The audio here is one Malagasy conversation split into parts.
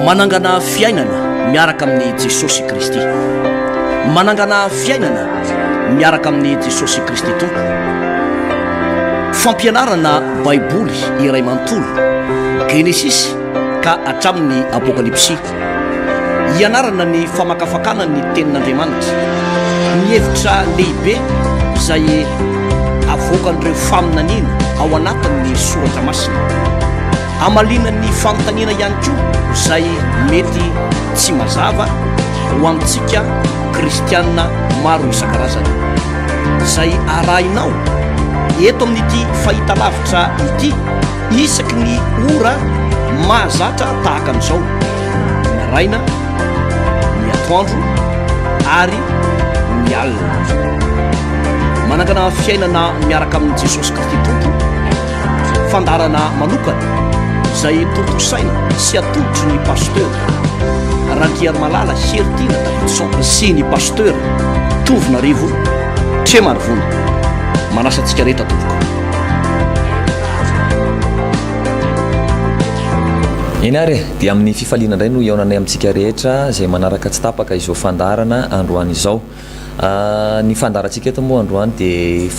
Manangana fiainana miaraka amin'i Jesosy Kristy. Manangana fiainana miaraka amin'i Jesosy Kristy Tompo. Fampianarana Baiboly iray manontolo, Genesisy ka hatramin'ny Apokalypsy. Hianarana ny famakafakana ny Tenin'Andriamanitra, ny hevitra lehibe izay avoakan'ireo faminaniana ao anatin'ny Soratra Masina. Hamaliana ny fanontaniana ihany koa izay mety tsy mazava ho antsika kristiana maro isan-karazany. Izay arahinao eto amin'ity fahitalavitra ity isaky ny ora mahazatra tahaka an'izao, ny maraina, ny atoandro ary ny alina. Manangana fiainana miaraka amin'i Jesosy Kristy Tompo. Fandaharana manokana izay tontosaina sy atolotry ny Pasteur Randriarimalala Heritiana Davidson sy ny Pasteur Tovonarivo Tremarivony. Manasa antsika rehetra tompoko. Eny ary e, dia amin'ny fifaliana indray no hihaonanay amintsika rehetra izay manaraka tsy tapaka izao fandaharana androany izao. Ny fandaharantsika eto moa androany dia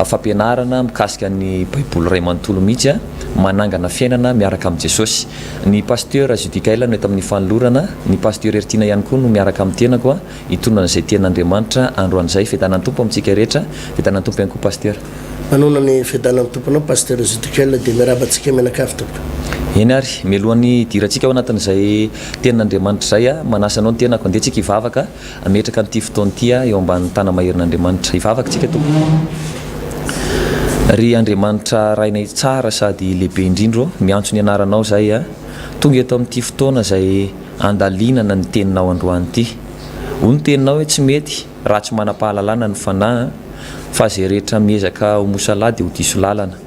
fampianarana mikasika ny Baiboly iray manontolo mihitsy, manangana fiainana miaraka amin'i Jesosy. Ny Pasteur Judicaël no eto amin'ny fanolorana, ny Pasteur Heritiana ihany koa no miaraka amin'ny tenako hitondra an'izay tenin'Andriamanitra androany izay. Fiadanan'ny Tompo amintsika rehetra, fiadanan'ny Tompo ihany koa Pasteur. Manoana ny fiadanan'ny Tomponao Pasteur Judicaël dia miarahaba antsika mianakavy tompoko. Eny ary, mialohan'ny hidirantsika ao anatin'izay tenin'Andriamanitra izay, manasa anao ny tenako, andeha tsika hivavaka. Hametraka an'ity fotoana ity aho eo ambanin'ny tana-maherin'Andriamanitra. Hivavaka isika Tompoko. Ry Andriamanitra Rainay tsara sady lehibe indrindra ô, miantso ny anaranao izahay a. Tonga eto amin'ity fotoana izay andalinana ny teninao androany ity. Hoy ny teninao hoe tsy mety raha tsy manam-pahalalana ny fanahy fa izay rehetra miezaka ho mosalahy dia ho diso lalana.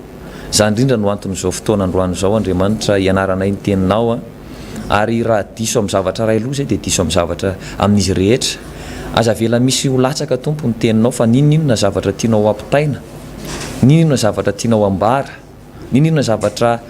Izany indrindra no anton'izao fotoana androany izao Andriamanitra hianaranay ny teninao a. Ary raha diso amin'ny zavatra iray loha izay dia diso amin'ny zavatra amin'izy rehetra. Aza avela misy ho latsaka Tompo ny teninao fa n'inon'inona zavatra tianao ho ampitaina, n'inon'inona zavatra tianao ambara, n'inon'inona zavatra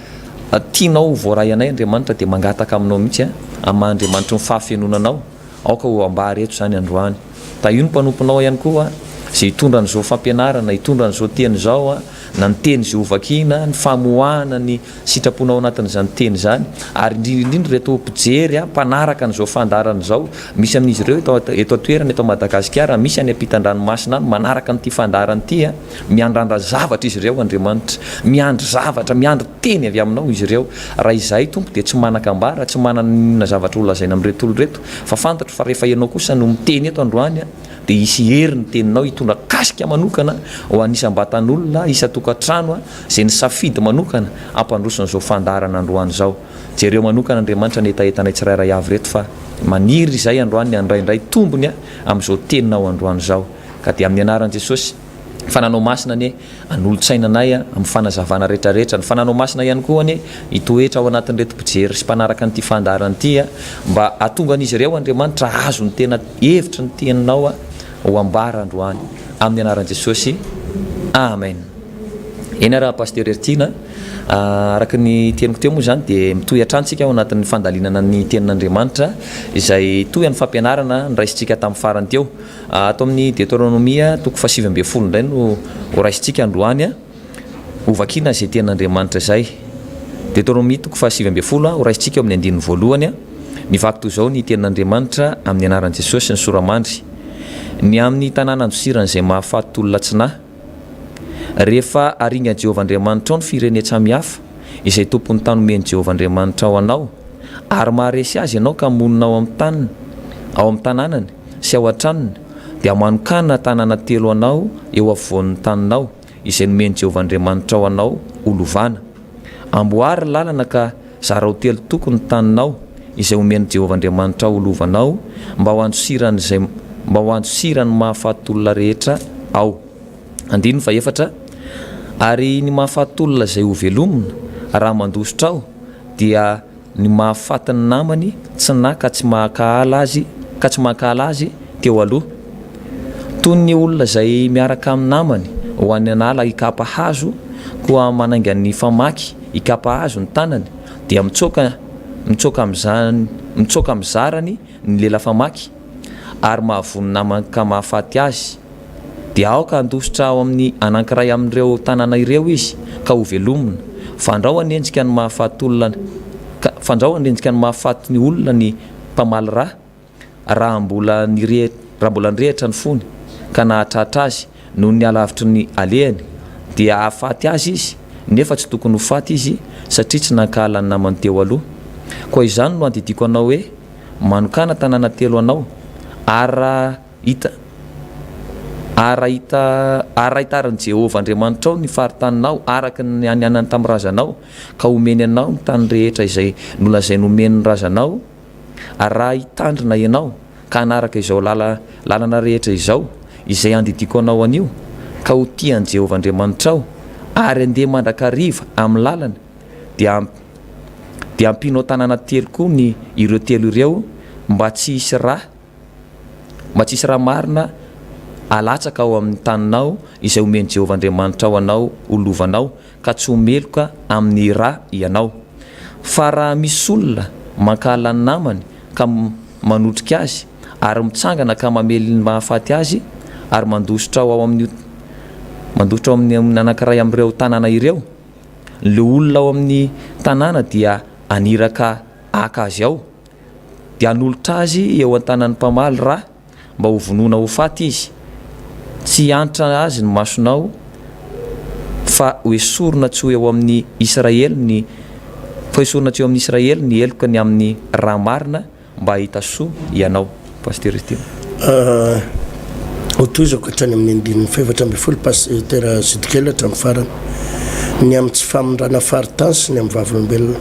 tianao ho voaray anay Andriamanitra dia mangataka aminao mihitsy an, amin'ny maha Andriamanitry ny fahafenoana anao, aoka ho ambara eto izany androany. Tahio ny mpanomponao ihany koa izay hitondra an'izao fampianarana, hitondra an'izao teny izao, na ny teny izay hovakiana, ny famoahana ny sitraponao ao anatin'izany teny izany, ary indrindra indrindra ireto mpijery, mpanaraka an'izao fandaharana izao, misy amin'izy ireo eto eto an-toerana eto Madagasikara, misy any ampitan-dranomasina any manaraka an'ity fandaharana ity, miandrandra zavatra izy ireo Andriamanitra, miandry zavatra, miandry teny avy aminao izy ireo, raha izahay Tompo dia tsy manan-kambara, tsy manana n'inona zavatra holazaina amin'ireto olona ireto, fa fantatro fa rehefa ianao kosa no miteny eto androany, dia hisy hery ny teninao hitondra kasika manokana ho an'ny isam-batan'olona, isan-tokantrano izay nisafidy manokana hampandroso an'izao fandaharana androany izao. Jereo manokana Andriamanitra ny hetahetanay tsirairay avy ireto fa maniry izahay androany ny handray indray tombony amin'izao teninao androany izao. Ka dia amin'ny anaran'i Jesosy, Fananao Masina anie hanolotsaina anay amin'ny fanazavana rehetrarehetra. Ny Fananao Masina ihany koa anie hitoetra ao anatin'ireto mpijery sy mpanaraka an'ity fandaharana ity mba hahatonga an'izy ireo Andriamanitra hahazo ny tena hevitry ny teninao ho ambara androany. Amin'ny anaran'i Jesosy. Amen. Eny ara Pasteur Heritiana, araka ny teniko teo moa izany dia mitohy hatrany tsika ao anatin'ny fandalinana ny tenin'Andriamanitra izay toy ny fampianarana noraisintsika tamin'ny farany teo. Ato amin'ny Deoteronomia toko fahasivy ambin'ny folo indray no horaisintsika androany. Hovakiana izay tenin'Andriamanitra izay. Deoteronomia toko fahasivy ambin'ny folo, horaisintsika eo amin'ny andininy voalohany. Mivaky toy izao ny tenin'Andriamanitra amin'ny anaran'i Jesosy ny sora-mandry. Ny amin'ny tanàna andosiran'izay mahafaty olona tsy nahy. Rehefa haringan'i Jehovah Andriamanitrao ny firenen-tsamihafa, izay tompon'ny tany omen'i Jehovah Andriamanitrao anao, ary maharesy azy ianao ka monina ao amin'ny taniny, ao amin'ny tanànany sy ao an-tranony, dia manokàna tanàna telo anao eo afovoan'ny taninao, izay nomen'i Jehovah Andriamanitrao anao ho lovana. Amboary lalana ka zarao telo toko ny taninao, izay omen'i Jehovah Andriamanitrao ho lovanao, mba ho andosiran'izay mba ho andosiran'ny mahafaty olona rehetra ao. Andininy fahefatra, Ary ny mahafaty olona izay hovelomina, raha mandositra ao, dia ny mahafaty ny namany tsy na ka tsy mahankahala azy ka tsy mankahala azy teo aloha. Toy ny olona izay miaraka amin'ny namany ho any an'ala hikapa hazo, koa manainga ny famaky hikapa hazo ny tanany, dia mitsoaka. mitsoaka amin'izany mitsoaka amin'ny zarany ny lela famaky ary mahavoa ny namany ka mahafaty azy, dia aoka handositra ao amin'ny anankiray amin'ireo tanàna ireo izy ka hovelomina, fandrao hanenjika ny mahafaty olona ka fandrao hanenjika ny mahafaty ny olona ny mpamaly ra, raha mbola nire raha mbola nirehitra ny fony ka nahatratra azy noho ny halavitry ny alehany, dia hahafaty azy izy, nefa tsy tokony ho faty izy satria tsy nankahala ny namany teo aloha. Koa izany no andidiako anao hoe, Manokàna tanàna telo anao, ary raha hita ary raha hita ary raha hitarin'i Jehovah Andriamanitrao ny faritaninao araka ny nianianany tamin'ny razanao, ka homeny anao ny tany rehetra izay nolazainy homeny ny razanao, Ary raha hitandrina ianao ka hanaraka izao lala lalana rehetra izao, izay andidiako anao anio, ka ho tia an'i Jehovah Andriamanitrao, ary handeha mandrakariva amin'ny lalany, dia dia ampianao tanàna telo koa ny ireo telo ireo, mba tsy hisy ra mba tsy hisy ra marina alatsaka ao amin'ny taninao izay omen'i Jehovah Andriamanitrao anao ho lovanao, ka tsy ho meloka amin'ny ra ianao. Fa raha misy olona mankahala ny namany ka manotrika azy, ary mitsangana ka mamely ny mahafaty azy, ary mandositra ao amin'io mandositra ao amin'ny anankiray amin'ireo tanàna ireo, ny loholona ao amin'ny tanàna dia haniraka haka azy ao, dia hanolotra azy eo an-tanan'ny mpamaly ra, mba ho vonoina ho faty izy, tsy hiantra azy ny masonao, fa hoesorina tsy ho eo amin'ny Israely ny fa hoesorina tsy eo amin'ny Israely ny heloka ny amin'ny ra marina mba hahita soa ianao. Pasteur Estime. Hotohizako hatrany amin'ny andininy fahefatra ambinifolo, Pasteur Zidikely hatramin'ny farany. Ny amin'ny tsy famindrana faritany sy ny amin'ny vavolombelona.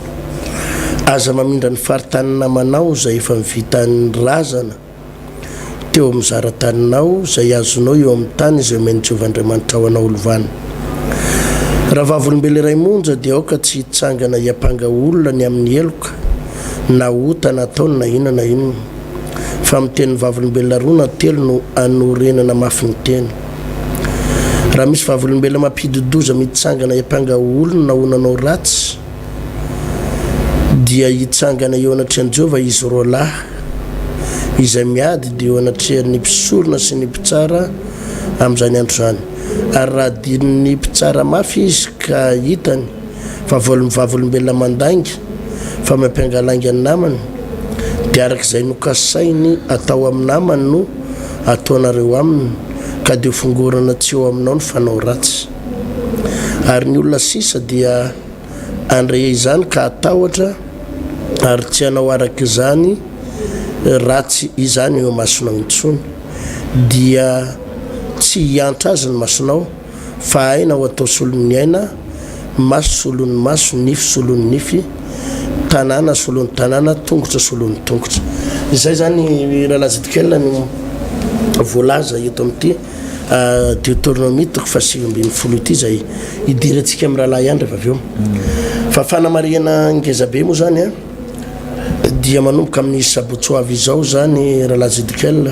Aza mamindra ny faritanin'ny namanao izay efa vitan'ny razana teo amin'ny zara-taninao, izay azonao eo amin'ny tany izay omen'i Jehovah Andriamanitrao anao holovana. Raha vavolombelona iray monja, dia aoka tsy hitsangana hiampanga olona ny amin'ny heloka na ota nataony na inona na inona, fa amin'ny tenin'ny vavolombelona roa na telo no anorenana mafy ny teny. Raha misy vavolombelona mampidi-doza mitsangana hiampanga olona ho nanao ratsy, Dia hitsangana eo anatrehan'i Jehovah izy roalahy, izay miady dia eo anatrehan'ny mpisorona sy ny mpitsara amin'izany andro izany. Ary raha adinon'ny mpitsara mafy izy ka hitany fa vavolombelona mandainga fa mampianga lainga ny namany, dia araka izay nokasainy atao amin'ny namany no ataonareo aminy, ka dia hofongorana tsy eo aminao ny fanao ratsy. Ary ny olona sisa dia. Handre izany ka hatahotra ary tsy hanao araka izany ratsy izany eo imasonao intsony, dia tsy hiantra azy ny masonao, fa aina ho atao solon'ny aina, maso solon'ny maso, nify solon'ny nify, tanàna solon'ny tanàna, tongotra solon'ny tongotra. Izay izany Rahalahy Zidikela no voalaza eto amin'ity. Deoteronomia toko faha 19 ity izay hidirantsika amin'ny rahalahy ihany rehefa avy eo. Fa fanamarihana ngeza be moa zany a dia manomboka amin'ny sabotsy ho avy izao zany rahalahy Zidkel.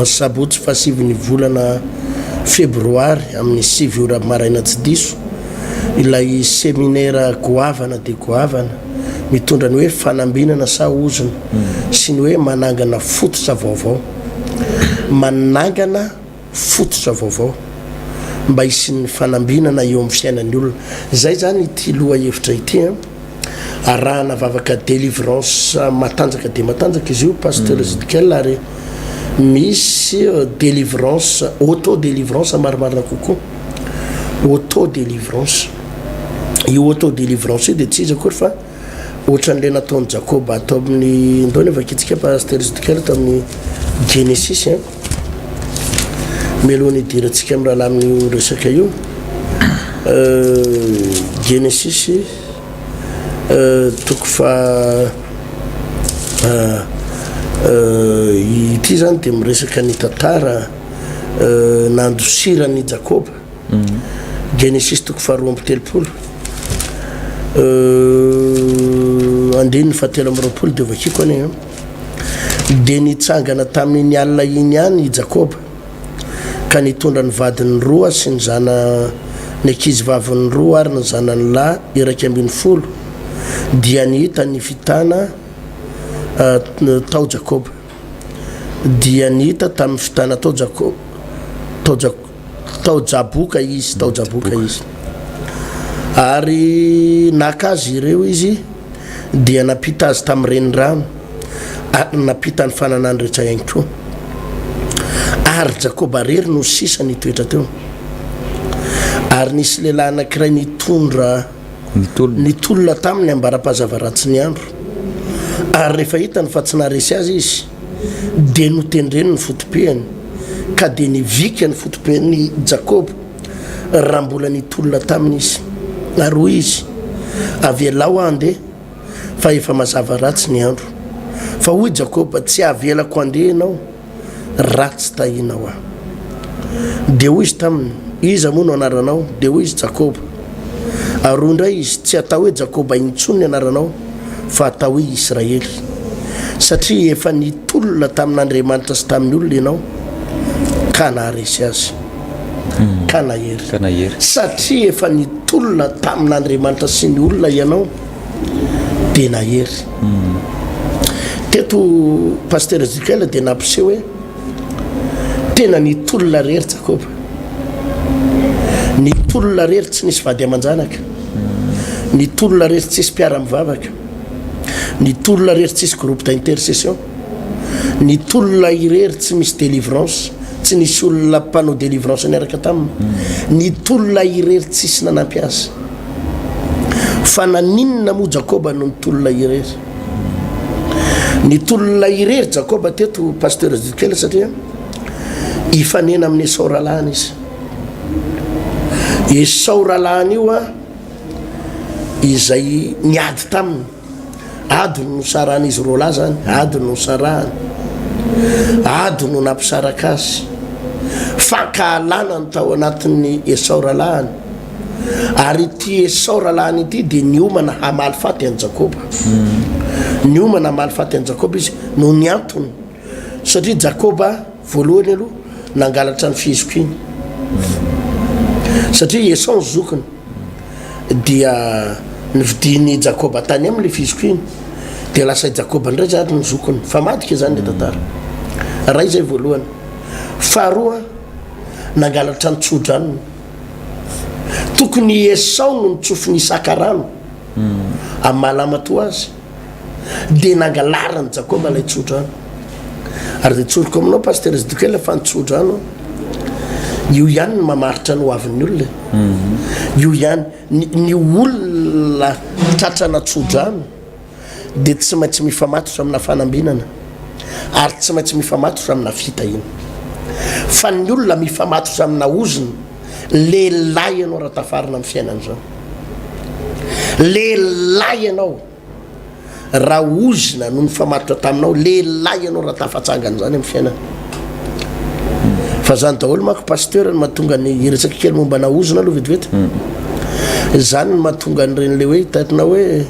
Sabotsy faha sivy ny volana febroary amin'ny sivy ora maraina tsy diso ilay seminera goavana dia goavana mitondra ny hoe fanambinana sa ozona sy ny hoe manangana fototra vaovao. Manangana fototra vaovao mba hisian'ny fanambinana eo amin'ny fiainan'ny olona. Izay izany ity lohahevitra ity an. Arahana vavaka délivrance matanjaka dia matanjaka izy io Pasteur Zidkel ary misy délivrance, auto délivrance marimarina kokoa. Auto délivrance. Io auto délivrance io dia tsy iza akory fa Ohatran'ilay nataon'i Jakoba ato amin'ny, ndao anie vakintsika Pasteur Zidikela ato amin'ny Genesisy an. Mialohan'ny hidirantsika amin'ny rahalahy amin'io resaka io. Genesisy toko fa ity zany dia miresaka ny tantara nandosiran'i Jakoba. Genesisy toko faharoa amby telopolo andininy fahatelo amby 20 dia vakiko anie an. Dia nitsangana tamin'iny alina iny ihany i Jakoba ka nitondra ny vadiny roa sy ny zana ny ankizy vaviny roa ary ny zanany lahy 11. Dia nihita ny fitana tao Jakoba. Dia nihita tamin'ny fitana tao Jakoba, tao Jakoba. Tao Jaboka izy, tao Jaboka izy. Ary naka azy ireo izy, dia nampita azy tamin'ny renirano, ary nampita ny fananany rehetra ihany koa. Ary Jakoba rery no sisa nitoetra teo. Ary nisy lehilahy anankiray nitondra nitolona taminy ambara-pahazava ratsy ny andro. Ary rehefa hitany fa tsy naharesy azy izy, dia notendreny ny foto-pehiny, ka dia nivika ny foto-pehin'i Jakoba, raha mbola nitolona taminy izy. Ary hoy izy, Avelao aho handeha, fa efa mazava ratsy ny andro. Fa hoy Jakoba, Tsy havelako handeha ianao, raha tsy tahinao aho. Dia hoy izy taminy, Iza moa no anaranao? Dia hoy izy, Jakoba. Ary hoy indray izy, Tsy hatao hoe Jakoba intsony ny anaranao, fa hatao hoe Israely, satria efa nitolona tamin'Andriamanitra sy tamin'ny olona ianao, ka naharesy azy, ka nahery. Satria efa nitolona tamin'Andriamanitra sy ny olona ianao, dia nahery. Teto Pasteur Ezekiel dia nampiseho hoe tena nitolona rery Jakoba. Nitolona rery tsy nisy vady aman-janaka. Nitolona rery tsisy mpiara-mivavaka. Nitolona rery tsisy groupe d'intercession. Nitolona irery tsy misy délivrance, tsy nisy olona mpanao délivrance niaraka taminy. Nitolona irery tsisy nanampy azy. Fa naninona moa Jakoba no nitolona irery? Nitolona irery Jakoba teto Pasteur Ezekiel satria hifanena amin'i Esao rahalahiny izy. Esao rahalahiny io a izay niady taminy. Ady no nosarahan'izy roalahy zany, ady no nosarahany. Ady no nampisaraka azy. Fankahalana ny tao anatin'ny Esao rahalahiny. Ary ity Esao rahalahiny ity dia niomana hamaly faty an'i Jakoba. Niomana hamaly faty an'i Jakoba izy noho ny antony. Satria Jakoba voalohany aloha nangalatra ny fizokiany. Satria Esao ny zokiny. Dia novidian'i Jakoba tany aminy ilay fizokiany. Dia lasa i Jakoba indray zany ny zokiny. Famadika izany ilay tantara. Ray izay voalohany. Faharoa, nangalatra ny tso-dranony. Tokony i Esao no nitsofin'i Isaka rano amin'ny maha lahimatoa azy. Dia nangalarin'i Jakoba ilay tsodrano. Ary dia tsoriko aminao Pasteur Ezekiel fa ny tsodrano io ihany no mamaritra ny hoavin'ny olona e. Io ihany. Ny, ny olona tratrana tsodrano dia tsy maintsy mifamatotra amina fanambinana ary tsy maintsy mifamatotra amina fitahiana. Fa ny olona mifamatotra amina ozona, lehilahy ianao raha tafarina amin'ny fiainana izao. Lehilahy ianao raha ozona no nifamatotra taminao, lehilahy ianao raha tafatsangana izany amin'ny fiainana. Fa zany daholo manko pasteur no mahatonga ny hiresaka kely momba na ozona aloha vetivety. Zany no mahatonga an'ireny le hoe hitanao hoe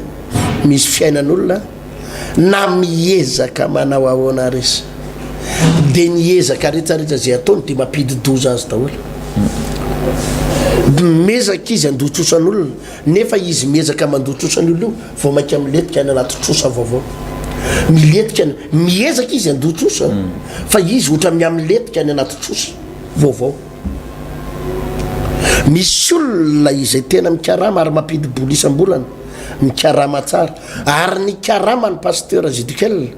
misy fiainan'olona na miezaka manao ahoana ary izy dia ny ezaka rehetrarehetra izay ataony dia mampidi-doza azy daholo. Miezaka izy handoa trosan'olona nefa izy miezaka mandoa trosan'olona io vao mainka milentika any anaty trosa vaovao. Milentika any, miezaka izy handoa trosa fa izy ohatra mihamilentika any anaty trosa vaovao. Misy olona izay tena mikarama ary mampidi-bola isam-bolana, mikarama tsara ary ny karaman'ny Pasteur Judicael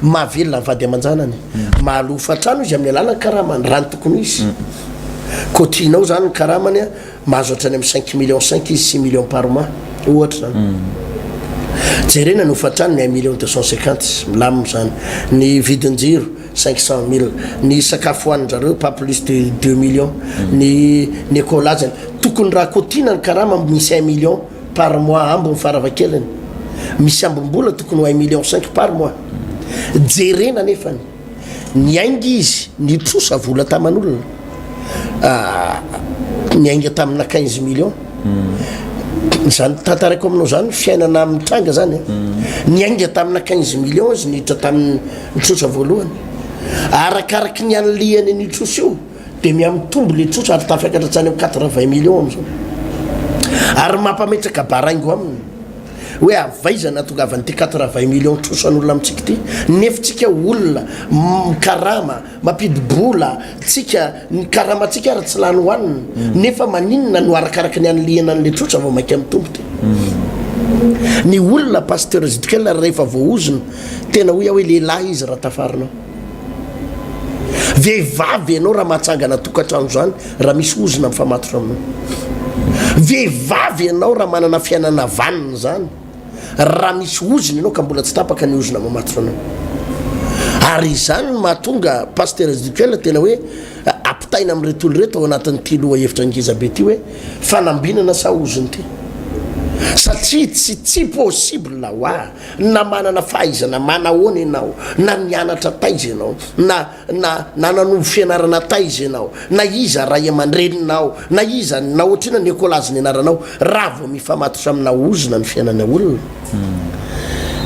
mahavelona ny vady aman-janany, mahaloa hofan-trano izy amin'ny alalan'ny karamany raha ny tokony ho izy. Koa tianao izany ny karamany a, mahazo hatrany amin'ny cinq millions cinq izy, six millions par mois ohatra izany. Jerena ny hofan-trano ny un million deux cent cinquante, milamina izany. Ny vidin-jiro cinq cent mille, ny sakafo hohanin-drareo pas plus de deux millions, ny ny écolage-ny. Tokony raha kotiana ny karama misy un million par mois ambiny farafahakeliny, misy ambim-bola tokony ho un million cinq par mois. Jerena nefany, niainga izy nitrosa vola taman'olona, niainga tamina quinze millions. Zany tantaraiko aminao zany fiainana mitranga zany e. Niainga tamina quinze millions izy niditra tamin'ny trosa voalohany. Arakaraky ny anilihany an'io trosa io dia mihamitombo le trosa ary tafiakatra hatrany amin'ny quatre vingt millions am'izao. Ary mampametraka baraingo aminy. Hoe avy aiza nahatongavan'ity quatre-vingts millions trosan'olona amintsika ity, nefa tsika olona mikarama, mampidi-bola, tsika, ny karamantsika ary tsy lany hohanina, nefa maninona no arakaraky ny anilihana an'ilay trosa vao mainka mitombo ty. Ny olona Pasteur Zidkel rehefa voaozona, tena hoy aho hoe lehilahy izy raha tafarinao. Vehivavy ianao raha mahatsangana tokantrano izany raha misy ozona mifamatotra aminao. Vehivavy ianao raha manana fiainana vanona izany raha misy ozona ianao ka mbola tsy tapaka ny ozona mamatotra anao. Ary izany no mahatonga Pasteur Ezekiel tena hoe ampitaina amin'ireto olona ireto ao anatin'ity lohahevitra ngeza be ity hoe fanambinana sa ozona ity. Satria tsy tsy possible hoa na manana fahaizana manahoana ianao, na nianatra taiza ianao, na na na nanovo fianarana taiza ianao, na iza ray aman-dreninao, na iza na ohatrina ny ekolazy nianaranao, raha vao mifamatotra amina ozona ny fiainana olona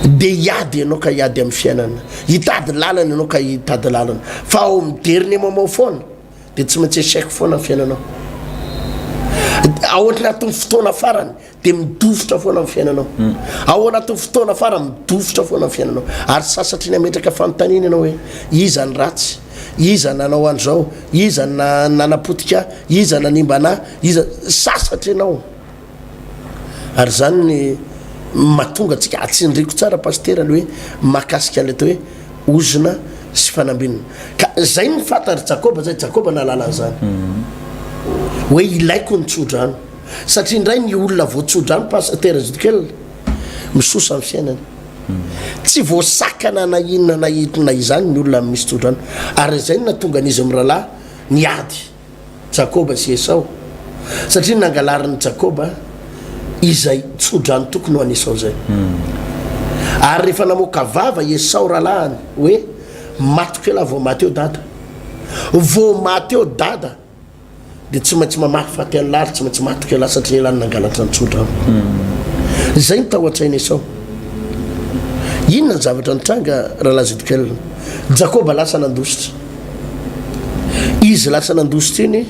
dia hiady ianao ka hiady amin'ny fiainana, hitady lalana ianao ka hitady lalana, fa ao amin'ny dernier moment foana dia tsy maintsy échec foana ny fiainanao. Ao anatin'ny fotoana farany dia midofotra foana ny fiainanao. Ao anatin'ny fotoana farany midofotra foana ny fiainanao. Ary sasatry ny hametraka fanontaniana ianao hoe, iza ny ratsy? Iza nanao an'izao? Iza nanapotika ahy? Iza nanimba an'ahy? Iza? Sasatra ianao. Ary izany ny mahatonga antsika, atsindriko tsara Pasitera le hoe mahakasika an'ilay atao hoe ozona sy fanambinana. Ka izay no fantatr'i Jakoba izay, Jakoba nahalala an'izany. Hoe ilaiko ny tsodrano. Satria indray ny olona voatsodrano Pasitera Ezekiel misosa ny fiainany. Tsy voasakana na inona na inona izany ny olona misy tsodrano. Ary izay no nahatonga an'izy mirahalahy niady, Jakoba sy Esao. Satria nangalarin'i Jakoba izay tsodrano tokony ho an'i Esao izay. Ary rehefa namoaka vava i Esao rahalahiny hoe matiko ialahy vao maty eo dada. Vao maty eo dada. Dia tsy maintsy mamaky faty an'lah ary tsy maintsy matoky an'lah satria elah no nangalatra ny tsodrano. Izay no tao an-tsain'i Esao. Inona ny zavatra nitranga Rahalahy Zedkiel? Jakoba lasa nandositra. Izy lasa nandositra iny,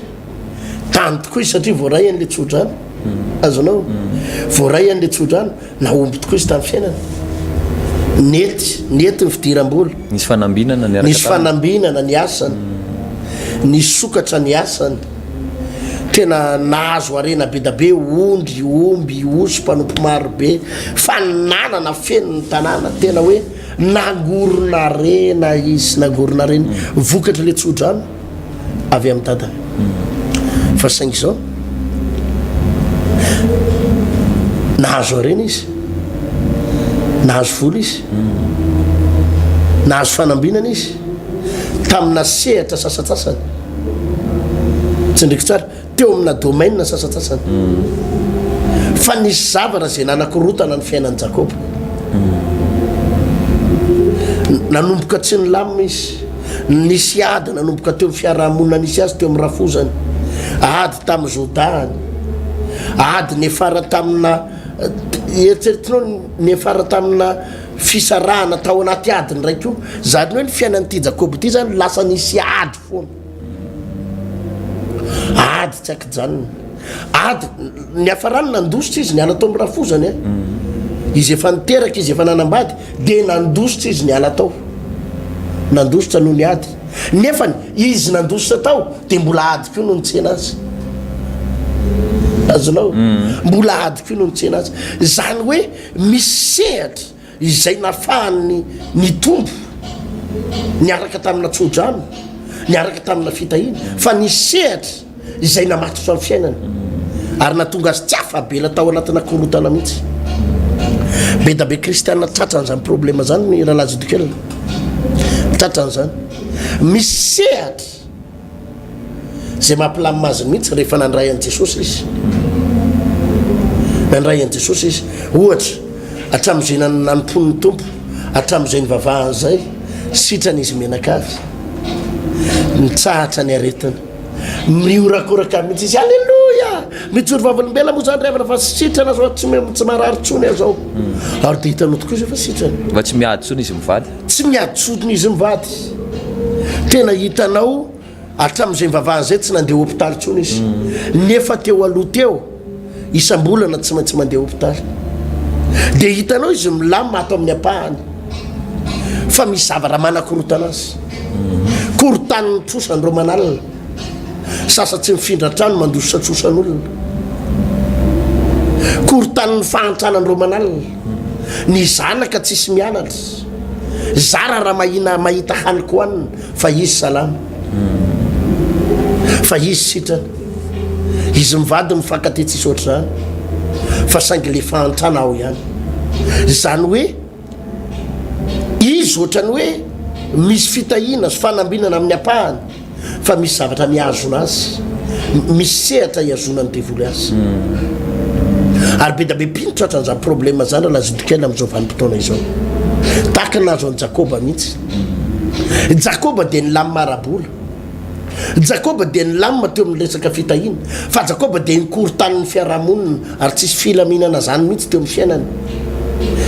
tany tokoa izy satria voaray an'ilay tsodrano. Azonao? Voaray an'ilay tsodrano. Nahomby tokoa izy tamin'ny fiainana. Nety, nety ny fidiram-bola. Nisy fanambinana niaraka Nisy taminy. fanambinana ny asany. Nisokatra ny asany. Tena nahazo harena be da be, ondry, omby, osy, mpanompo maro be. Fananana feno ny tanàna. Tena hoe nangorona harena izy, nangorona harena. Vokatr'ilay tsodrano. avy amin'ny dadany fa saingy izao nahazo harena izy nahazo vola izy nahazo fanambinana izy tamina sehatra sasatsasany tsindriko tsara teo amina domaine sasantsasany fa nisy zavatra izay nanakorotana ny fiainan'i Jakoba. Nanomboka tsy nilamina izy. Nisy ady nanomboka teo amin'ny fiarahamonina nisy azy teo amin'ny rafozany. Ady tamin'ny zodahany. Ady niafara tamina eritreretinao niafara tamina fisarahana tao anaty ady indray koa. Izany hoe ny fiainan'ity Jakoba ity izany lasa nisy ady foana. Ady tsy ankijanona. Ady, niafarany nandositra izy niala tao amin'ny rafozany a. Izy efa niteraka, izy efa nanambady, dia nandositra izy niala tao. Nandositra noho ny ady. Nefany, izy nandositra tao, dia mbola ady koa no nitsena azy. Azonao? Mbola ady koa no nitsena azy. Izany hoe misy sehatra izay nafahany nitombo niaraka tamina tsodrano, niaraka tamina fitahiana, fa nisy sehatra izay namatotra ny fiainany ary nahatonga azy tsy afa-bela tao anatina korontana mihitsy. Be da be kristiana tratran'izany problema zany ny rahalahy Zodikela, tratran'izany. Misy sehatra Izay mampilamina azy mihitsy rehefa nandray an'i Jesosy izy. Nandray an'i Jesosy izy. Ohatra, hatramin'izay nanompoany ny Tompo, hatramin'izay nivavahany izay, sitrana izy mianakavy. Nitsahatra ny aretina. Mihorakoraka mihitsy izy, Aleloia! Mijoro vavolombelona moa izany ry havana fa sitrana zao, tsy tsy marary intsony aho zao. Ary dia hitanao tokoa izy fa sitrana. Fa tsy miady intsony izy mivady. Tsy miady intsony izy mivady. Tena hitanao hatramin'izay nivavahany izay tsy nandeha hopitaly intsony izy. Nefa teo aloha teo isam-bolana tsy maintsy mandeha hopitaly. Dia hitanao izy milamina ato amin'ny ampahany fa misy zavatra manakorontana azy. Korontanin'ny trosa andro aman'alina. Sasa tsy mifindra trano mandositra trosan'olona. Korontanin'ny fahantrana andro aman'alina. Ny zanaka tsisy mianatra. Zara raha mahina mahita hanin-kohanina fa izy salama. Fa izy sitrana. Izy mivady mifankatia tsisy ohatr'izany. Fa saingy le fahantrana ao ihany. Izany hoe izy ohatran'ny hoe misy fitahiana sy fanambinana amin'ny ampahany fa misy zavatra mihazona azy, misy sehatra ihazonan'ny devoly azy. Ary be da be mpino tratran'izany problème zany raha zodikely amin'izao vanim-potoana izao. Tahaka ny nahazo an'i Jakoba mihitsy. Jakoba dia nilamina ara-bola. Jakoba dia nilamina teo amin'ny resaka fitahiana. Fa Jakoba dia nikorontanin'ny fiarahamonina ary tsisy filaminana zany mihitsy teo amin'ny fiainany.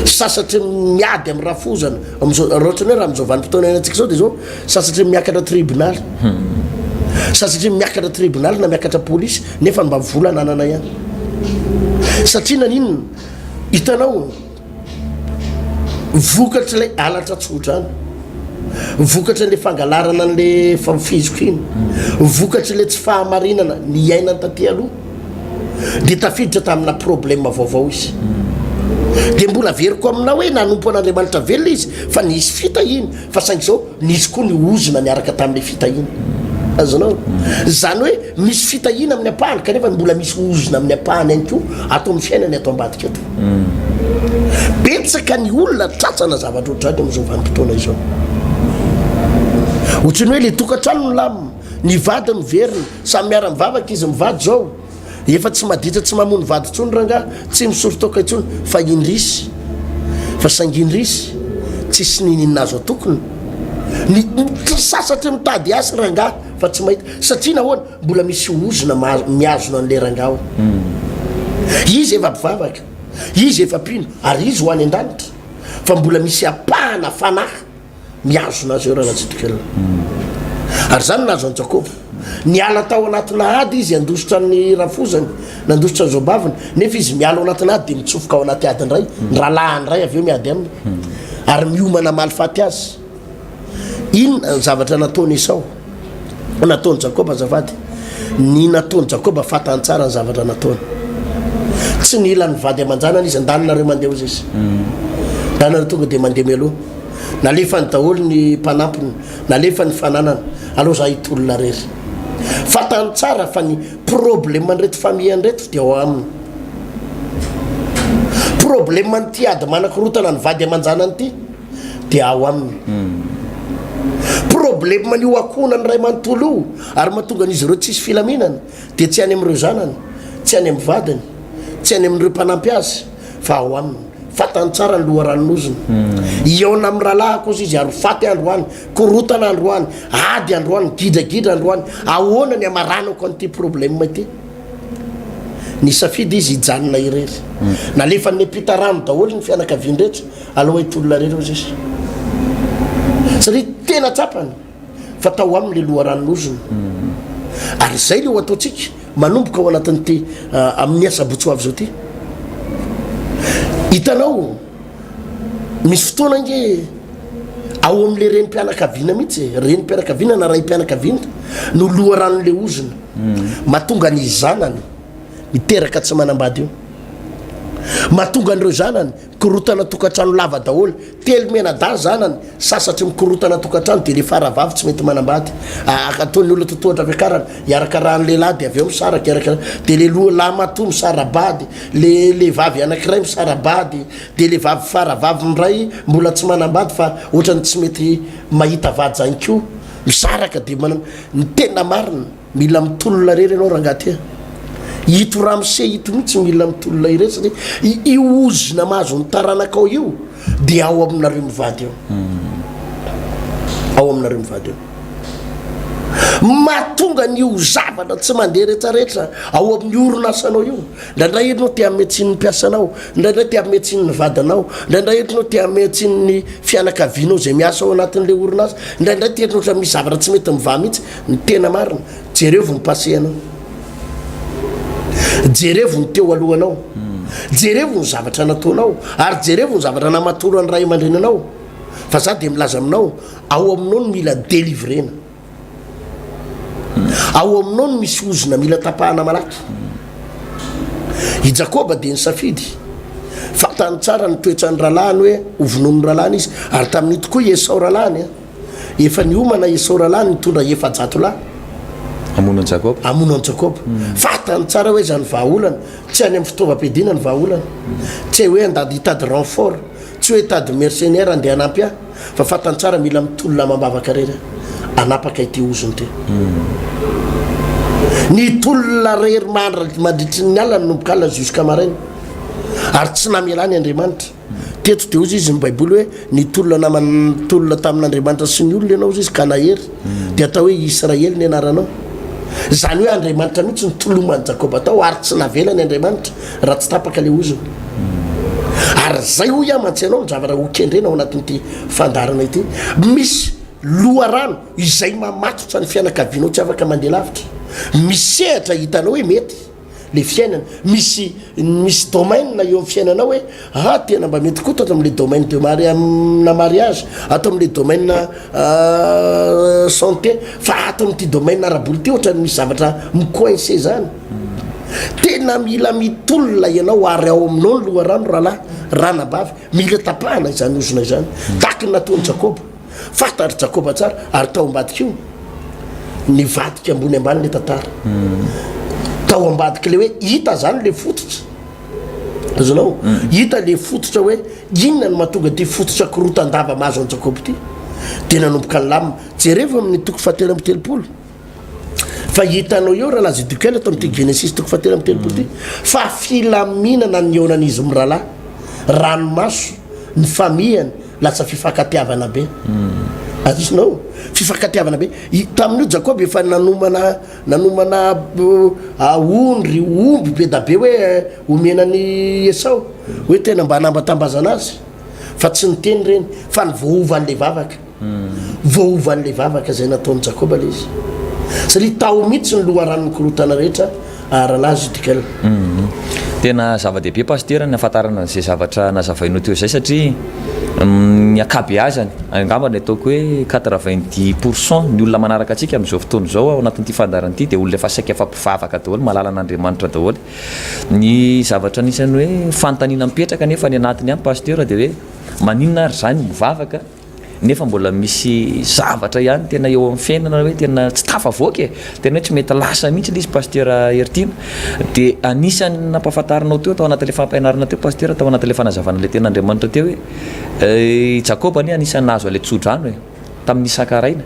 Sasatry miady amin'ny rafozana. Amin'izao, raha ohatra ny hoe raha amin'izao vanim-potoana iainantsika izao dia izao, Sasatry ny miakatra tribonaly. Sasatry ny miakatra tribonaly na miakatra polisy nefa mba vola ananana ihany. Satria naninona? Hitanao, vokatr'ilay halatra tsodrano, vokatr'ilay fangalarana an'ilay fizokiana, vokatr'ilay tsy fahamarinana niainany taty aloha, dia tafiditra tamina problème vaovao izy. Dia mbola averiko aminao hoe nanompo an'Andriamanitra velona izy fa nisy fitahiana, fa saingy izao nisy koa ny ozona niaraka tamin'ilay fitahiana. Azonao? Izany hoe misy fitahiana amin'ny ampahany kanefa mbola misy ozona amin'ny ampahany ihany koa ato amin'ny fiainany ato ambadika ato. Betsaka ny olona tratrana zavatra ohatr'izany amin'izao vanim-potoana izao. Ohatran'ny hoe ilay tokantrano milamina, ny vady miverina, Samy miara mivavaka izy mivady zao, efa tsy maditra tsy mamono vady intsony rangah, tsy misoro toaka intsony fa indrisy fa saingy indrisy tsisy niniana azo atokona, ny sasatry mitady asa rangah fa tsy mahita satria nahoana mbola misy ozona mihazona anle rangah ao, izy efa mpivavaka, izy efa mpino ary izy ho any andanitra fa mbola misy ampahana fanahy Mihazona azy eo Ranatsitokelina. Ary izany no nahazo an'i Jakoba. Niala tao anatina ady izy handositra ny rafozany, nandositra ny zaobaviny, nefa izy miala ao anatina ady dia mitsofoka ao anaty ady indray, ny rahalahiny indray avy eo miady aminy, ary miomana hamaly faty azy. Inona ny zavatra nataon'i Esao? Nataon'i Jakoba azafady. Ny nataon'i Jakoba fantany tsara ny zavatra nataony. Tsy nila ny vady aman-janany izy, andany nareo mandeha hozy izy. Andany nareo tonga dia mandeha mialoha. Nalefany daholo ny mpanampiny, nalefany ny fananana, aleo za hitolona rery. Fantany tsara fa ny problème an'ireto famille an'ireto dia ao aminy. Problème an'ity ady manakorontana ny vady aman-janany ity dia ao aminy. Problème an'io ankohonany iray manontolo io ary mahatonga an'izy ireo tsisy filaminana dia tsy any amin'ireo zanany, tsy any amin'ny vadiny, tsy any amin'ireo mpanampy azy fa ao aminy. Fantany tsara ny loharanon'ozona. Hihaona amin'ny rahalahiko ozy izy ary ho faty androany, korotana androany, ady androany, gidragidra androany. Ahoana ny hamaranako an'ity problème ity? Nisafidy izy hijanona irery. Nalefany niampita rano daholo ny fianakaviany rehetra, aleo hitolona irery ozy izy. Satria tena tsapany fa tao aminy le loharanon'ozona. Ary izay le ho ataontsika manomboka ao anatin'ity amin'ny asabotsy ho avy izao ity. Hitanao, misy fotoana ange ao amin'le renim-pianakaviana mihitsy e, renim-pianakaviana na raim-pianakaviana no loharanon'le ozona. Mahatonga ny zanany miteraka tsy manambady io. Mahatonga an'ireo zanany Mikorotana tokantrano lava daholo. Telo mianadahy zanany, sasatry mikorotana tokantrano dia le faravavy tsy mety manambady. Ataon'ny olona totohatra fiakarana, iarakarahany lehilahy dia avy eo misaraka, iarakarahany dia le loha lahy matoa misara-bady, le le vavy anakiray misara-bady, dia le vavy faravavy indray mbola tsy manambady fa ohatrany tsy mety mahita vady zany koa misaraka dia manana ny tena marina. Mila mitolona irery ianao rangahy ty a! Ito ramose ito mihitsy mila mitolona irery satria io ozona mahazo ny taranakao io dia ao aminareo mivady ao. Ao aminareo mivady ao. Mahatonga an'io zavatra tsy mandeha retraretra ao amin'ny orinasanao io. Indraindray ianao te hanome tsiny ny mpiasanao, indraindray te hanome tsiny ny vadinao, indraindray ianao te hanome tsiny ny fianakavianao izay miasa ao anatin'ilay orinasa, indraindray te ohatra misy zavatra tsy mety mivaha mihitsy. Ny tena marina, jerevo ny passé anao. Jerevo ny teo alohanao. Jerevo ny zavatra nataonao ary jerevo ny zavatra namatoran'ny ray aman-dreny anao fa za dia milaza aminao ao aminao no mila delivrena. Ao aminao no misy ozona mila tapahana malaky. I Jakoba dia nisafidy. Fantany tsara ny toetran'ny rahalahiny hoe ho vonoin'ny rahalahiny izy ary tamin'io tokoa i Esao rahalahiny. Efa niomana Esao rahalahiny nitondra 400 lahy. Hamono an'i Jakoba. Hamono an'i Jakoba. Fantany tsara hoe izany vahaolana. Tsy any amin'ny fitaovam-piadiana ny vahaolana. Tsy hoe handady hitady renfort. Tsy hoe hitady mercenaire handeha hanampy ahy. Fa fantany tsara mila mitolona amam-bavaka irery aho hanapaka ity ozona ity. Nitolona irery mandritry ny alina nanomboka alina jusqu'à maraina. Ary tsy namelany Andriamanitra. Teto dia hozy izy ny baiboly hoe nitolona nama nitolona tamin'Andriamanitra sy ny olona ianao hozy izy ka nahery dia atao hoe Israely ny anaranao. Izany hoe Andriamanitra mihitsy no toloman'i Jakoba tao ary tsy navelany Andriamanitra raha tsy tapaka ilay ozona. Ary izay hoy aho mantsy anao ny zavatra ho kendrena ao anatin'ity fandaharana ity. Misy loharano izay mamatotra ny fianakavianao tsy afaka mandeha lavitra. Misy sehatra hitanao hoe mety. le fiainana, misy misy domaine eo amin'ny fiainanao hoe ah tena mba mety koa tato amin'le domaine de mari- na mariage, ato amin'le domaine santé, fa ato amin'ity domaine ara-bola ity ohatran'ny misy zavatra mi-coincer zany. Tena mila mitolona ianao ary ao aminao ny loharano rahalahy, ranabavy, mila tapahana izany ozona izany. Tahaka ny nataon'i Jakoba. Fantatr'i Jakoba tsara, ary tao ambadik'io, nivadika ambony ambany ilay tantara. Tao ambadik'ilay hoe hita izany ilay fototra. Azonao? Hita ilay fototra hoe inona no mahatonga ity fototra korotan-dava mahazo an'i Jakoba ity. Dia nanomboka nilamina. Jerevo amin'ny toko fahatelo amby telopolo. Fa hitanao eo rahalahy Zedekiela ato amin'ity Genesisy toko fahatelo amby telopolo ity fa filaminana ny nihaonan'izy mirahalahy, ranomaso, ny famihany, lasa fifankatiavana be. Azonao? Fifankatiavana be. Tamin'io Jakoba efa nanomana nanomana ondry, omby be da be hoe omena an'i Esao, hoe tena mba hanambatambazana azy. Fa tsy niteny ireny, fa ny voaovan'ilay vavaka. Voaovan'ilay vavaka izay nataon'i Jakoba ilay izy. Satria tao mihitsy ny loharanon'ny korontana rehetra, Rahalahy Judicael. Tena zava-dehibe Pasitera ny ahafantarana an'izay zavatra nazavainao teo izay satria ny ankabeazany, angamba ny ataoko hoe quatre-vingt-dix pour cent ny olona manaraka antsika amin'izao fotoana izao ao anatin'ity fandaharana ity dia olona efa saika efa mpivavaka daholo, mahalala an'Andriamanitra daholo. Ny zavatra anisan'ny hoe fanontaniana mipetraka anefa any anatiny any Pasitera dia hoe maninona ary izahay no mivavaka nefa mbola misy zavatra ihany tena eo amin'ny fiainana hoe tena tsy tafavoaka e, tena hoe tsy mety lasa mihitsy ilay izy Pasteur Heritiana, dia anisan'ny nampahafantarinao teo tao anatin'ilay fampianarana teo Pasteur, tao anatin'ilay fanazavana ilay tenin'Andriamanitra teo hoe i Jakoba anie anisan'ny nahazo an'ilay tsodrano e, tamin'ny Isaka rainy,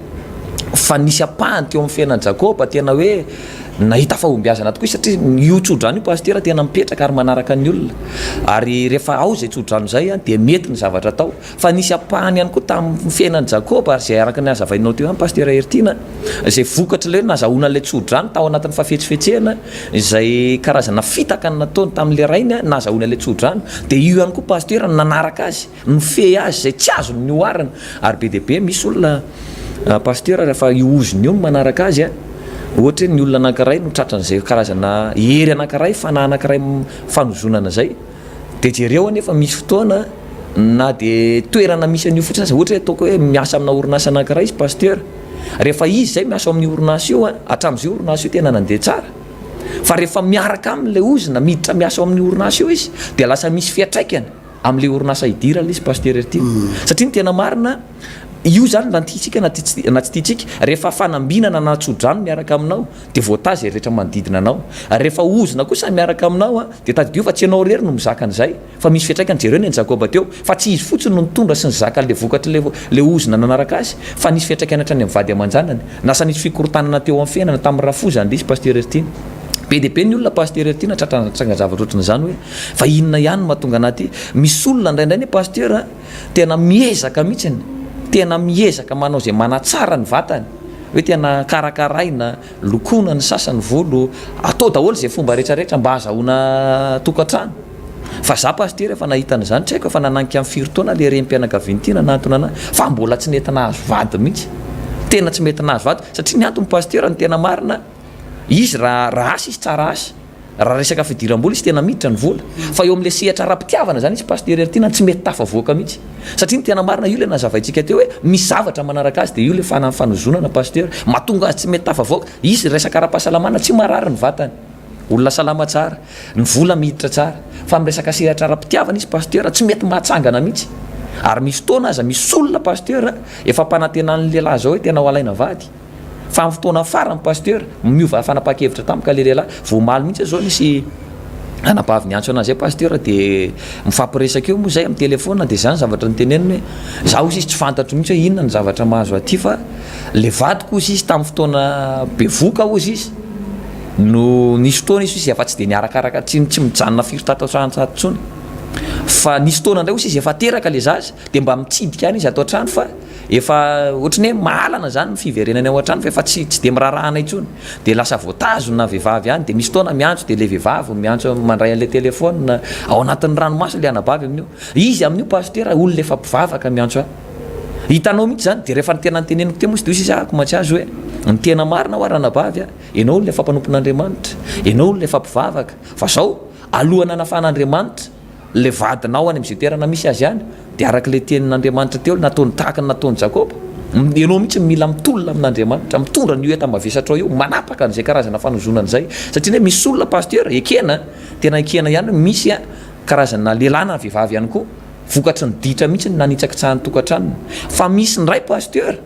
fa nisy ampahany teo amin'ny fiainan'i Jakoba tena hoe nahita fahombiazana tokoa izy satria io tsodrano io Pasteur tena mipetraka ary manaraka ny olona, ary rehefa ao izay tsodrano izay dia mety ny zavatra atao. Fa nisy ampahany ihany koa tamin'ny fiainan'i Jakoba, ary izay araka ny hazavainao teo ihany Pasitera Heritiana, izay vokatr'ilay hoe nazahoana ilay tsodrano tao anatin'ny fahafetsifetsehana, izay karazana fitaka nataony tamin'ilay rainy nazahoana ilay tsodrano, dia io ihany koa Pasitera no nanaraka azy, nifehy azy izay tsy azony noharina. Ary be dia be misy olona Pasitera rehefa io ozona io no manaraka azy, ohatra hoe ny olona anankiray no tratran'izay karazana hery anankiray, fanahy anankiray fanozonana izay, Dia jereo anie fa misy fotoana na dia toerana misy an'io fotsiny aza, ohatra hoe ataoko hoe miasa amina orinasa anankiray izy pasteur, rehefa izy izay miasa ao amin'io orinasa io an, hatramin'izay io orinasa io tena nandeha tsara, fa rehefa miaraka aminy ilay ozona, miditra miasa ao amin'io orinasa io izy, dia lasa misy fiantraikany amin'ilay orinasa idirany ilay izy pasteur ity, satria ny tena marina io izany na tiantsika na tsy tiantsika, rehefa fanambinana na tso-drano miaraka aminao, dia voatahy izay rehetra manodidina anao. Ary rehefa ozona kosa miaraka aminao, dia tadidio fa tsy ianao irery no mizaka an'izay, fa misy fiantraikany, jereo ny an'i Jakoba teo, fa tsy izy fotsiny no nitondra sy nizaka an'ilay vokatr'ilay ilay ozona nanaraka azy, fa nisy fiantraikany hatrany amin'ny vady aman-janany. Lasa nisy fikorontanana teo amin'ny fiainana, tamin'ny rafozany ilay izy Pasteur Heritiana. Be dia be ny olona Pasteur Heritiana tratra trangan-javatra ohatran'izany hoe, fa inona ihany no mahatonga anà aty? Misy olona indraindray anie Pasteur a, tena miezaka mihitsiny, tena miezaka manao izay manatsara ny vatany, hoe tena karakaraina, lokoina ny sasany volo, atao daholo izay fomba rehetra rehetra mba ahazahoana tokantrano. Fa za pasitera efa nahita an'izany, tsy haiko efa nananika ny firy taona le renim-pianakaviana ity nanantona anahy fa mbola tsy nety nahazo vady mihitsy. Tena tsy mety nahazo vady satria ny antony pasitera ny tena marina izy raha raha asa izy tsara asa. Raha resaka fidiram-bola izy tena miditra ny vola. Fa eo amin'ilay sehatra ara-pitiavana izany izy Pasteur Heritiana tsy mety tafavoaka mihitsy. Satria ny tena marina io ilay nazavaintsika teo hoe misy zavatra manaraka azy dia io ilay fana fanozonana Pasteur. Mahatonga azy tsy mety tafavoaka. Izy resaka ara-pahasalamana tsy marary ny vatany. Olona salama tsara. Ny vola miditra tsara. Fa amin'ny resaka sehatra ara-pitiavana izy Pasteur tsy mety mahatsangana mihitsy. Ary misy fotoana aza misy olona Pasteur efa ampanantenan'ny lehilahy izao hoe tena ho alaina vady. Fa amin'ny fotoana farany Pasteur, miova fanapahan-kevitra tampoka ilay lehilahy, vao omaly mihitsy aho izao nisy anabavy niantso anah izay Pasteur dia mifampiresaka eo moa izay amin'ny téléphone dia izany zavatra noteneniny hoe za hozy izy tsy fantatro mihitsy hoe inona ny zavatra mahazo aty fa le vadiko hozy izy tamin'ny fotoana bevoka hozy izy no nisy fotoana izy hozy efa tsy dia niarakaraka tsy tsy mijanona firy tato an-trano tato intsony fa nisy fotoana indray hozy izy efa teraka le zaza dia mba mitsidika ihany izy ato an-trano fa Efa ohatry ny hoe mahalana zany ny fiverenany ao an-trano fa efa tsy tsy dia miraharaha anay intsony. Dia lasa voatazona vehivavy any, dia misy fotoana miantso dia ilay vehivavy miantso mandray an'ilay téléphone, ao anatin'ny ranomaso ilay anabavy amin'io. Izy amin'io pasitera olona efa mpivavaka miantso ahy. Hitanao mihitsy izany, dia rehefa ny tena noteneniko teo moa izy dia hoy izy ahako mantsy azy hoe, ny tena marina ho'a ranabavy a, ianao olona efa mpanompon'Andriamanitra, ianao olona efa mpivavaka, fa zao, alohan'ny hanafahan'Andriamanitra, Ilay vadinao any amin'izay toerana misy azy any, dia araka ilay tenin'Andriamanitra teo, nataony tahaka ny nataon'i Jakoba. Ianao mihitsy no mila mitolona amin'Andriamanitra, mitondra an'io enta-mavesatrao io, manapaka an'izay karazana fanozonana izay. Satria anie misy olona Pasteur, ekena, tena ekena ihany hoe misy karazana lehilahy na vehivavy ihany koa, vokatry ny ditra mihitsy no nanitsakitsahan'ny tokantranony. Fa misy indray Pasteur,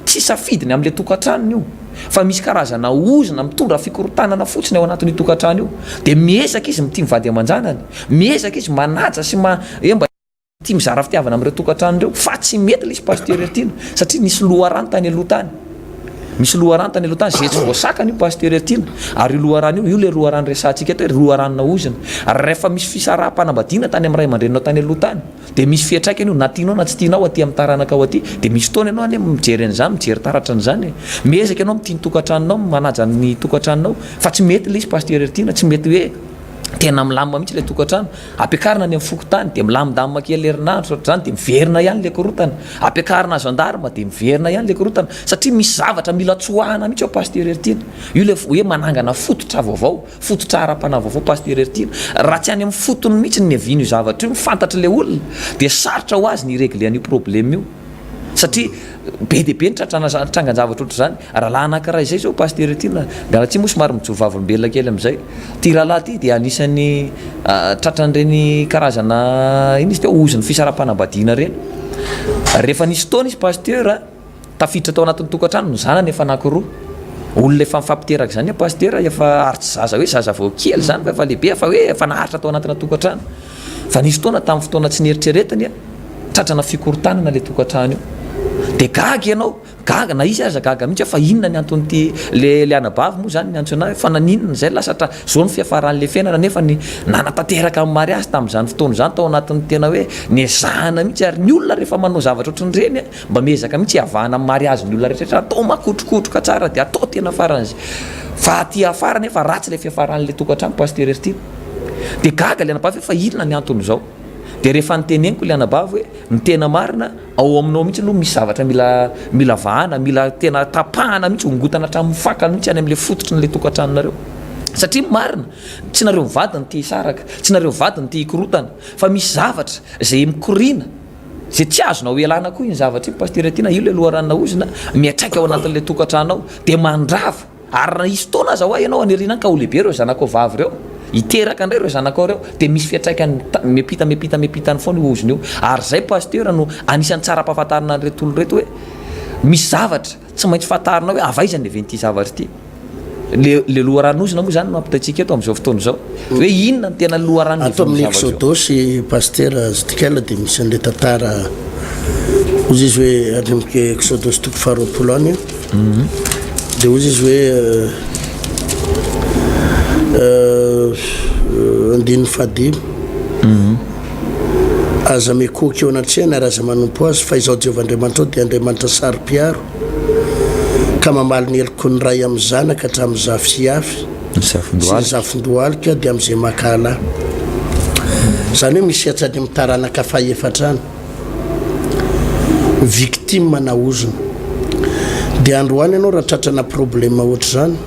Tsy safidiny amin'ilay tokantranony io fa misy karazana ozona mitondra fikorontanana fotsiny ao anatin'io tokantrano io. Dia miezaka izy mitia ny vady aman-janany, miezaka izy manaja sy ma, hoe mba tia mizara fitiavana amin'ireo tokantrano ireo fa tsy mety ilay izy Pasteur Heritiana satria nisy loharano tany aloha tany. Misy loharano tany aloha tany izay tsy voasakana io Pasteur Heritiana ary io loharano io, io ilay loharano resahantsika eto hoe loharanona ozona. Ary rehefa misy fisaraham-panambadiana tany amin'ny ray aman-dreninao tany aloha tany, Dia misy fiantraikany io na tianao na tsy tianao aty amin'ny taranakao aty, dia misy fotoana ianao anie mijery an'izany, mijery taratra an'izany e. Miezaka ianao mitia ny tokantranonao, manaja ny tokantranonao, fa tsy mety ilay izy Pasteur Heritiana, tsy mety hoe tena milamina mihitsy ilay tokantrano. Ampiakarina any amin'ny fokontany dia milamindamina kely herinandro ohatr'izany dia miverina ihany ilay korontana. Ampiakarina gendarme dia miverina ihany ilay korontana satria misy zavatra mila tsoahana mihitsy ao Pasteur Heritiana. Io ilay hoe manangana fototra vaovao. Fototra ara-panahy vaovao Pasteur Heritiana, raha tsy any amin'ny fotony mihitsy ny niavian'io zavatra io, ny fantatr'ilay olona, dia sarotra ho azy ny hi-regler an'io problème io. Satria be dia be ny tratrana trangan-javatra ohatr'izany. Rahalahy anankiray izay izao Pasteur Heritiana, miala tsiny moa somary mijoro vavolombelona kely amin'izay. Ity rahalahy ity dia anisan'ny tratran'ireny karazana, inona izy teo, ozon'ny fisaraham-panambadiana ireny. Rehefa nisy fotoana izy Pasteur, Tafiditra tao anatin'ny tokantrano ny zanany efa anankiroa. Olona efa mifampiteraka izany an Pasitera efa ary tsy zaza hoe zaza vao kely izany fa efa lehibe fa hoe efa naharitra tao anatina tokantrano. Fa nisy fotoana tamin'ny fotoana tsy nieritreretiny an, tratrana fikorontanana ilay tokantrano io. Dia gaga ianao, gaga na izy aza gaga mihitsy hoe fa inona ny anton'ity le le anabavy moa izany niantso anah hoe fa naninona izay lasa tra zao ny fiafaran'ilay fiainana nefa ny nanatanteraka ny mariazy tamin'izany fotoana izany tao anatin'ny tena hoe nezahana mihitsy ary ny olona rehefa manao zavatra ohatran'ireny an, Mba miezaka mihitsy hiavahana amin'ny mariazy ny olona rehetra rehetra, atao makotrokotroka tsara dia atao tena faran'izay fa aty afara nefa ratsy ilay fiafaran'ilay tokantrano Pasteur Heritiana. Dia gaga ilay anabavy hoe fa inona ny anton'izao? Dia rehefa noteneniko ilay anabavy hoe ny tena marina ao aminao mihitsy aloha misy zavatra mila mila vahana, mila tena tapahana mihitsy, ongotana hatramin'ny fakany mihitsy any amin'ilay fototry n'ilay tokantranonareo. Satria ny marina, tsy nareo mivady no te hisaraka, tsy nareo mivady no te hikorontana, fa misy zavatra izay mikoriana, Izay tsy azonao ialana koa iny zavatra iny Pasitera Tiana, io ilay loharanona ozona miantraika ao anatin'ilay tokantrano ao, dia mandrava, ary raha hisy fotoana aza hoa ianao any aoriana any ka ho lehibe ireo zanakao vavy ireo, hiteraka indray ireo zanakao ireo, dia misy fiantraikany miampita miampita miampita any foana io ozona io, ary izay Pasitera no anisan'ny tsara ampahafantarina an'ireto olona ireto hoe misy zavatra Tsy maintsy fantarina hoe avy aiza ny niavian'ity zavatra ity. Le le loharan'ozona moa izany no ampitaintsika eto amin'izao fotoana izao. Hoe inona no tena loharano Ato niavian'io amin'ny zavatra io. Exodosy Pasitera Zdikela dia misy an'ilay tantara hozy izy hoe any amin'ny Exodosy toko faharoapolo any dia hozy izy hoe andininy fahadimy Aza mikohoka eo anatrehany ary aza manompo azy, fa Izaho Jehovah Andriamanitrao dia Andriamanitra saro-piaro, ka mamaly ny heloky ny ray amin'ny zanaka hatramin'ny zafy sy afy, Ny sy ny zafindohalika. zafindohalika dia amin'izay mankahala ahy. Izany hoe misy hatrany amin'ny taranaka fahefatra any, victime na ozona. Dia androany ianao raha tratrana problème ohatr'izany,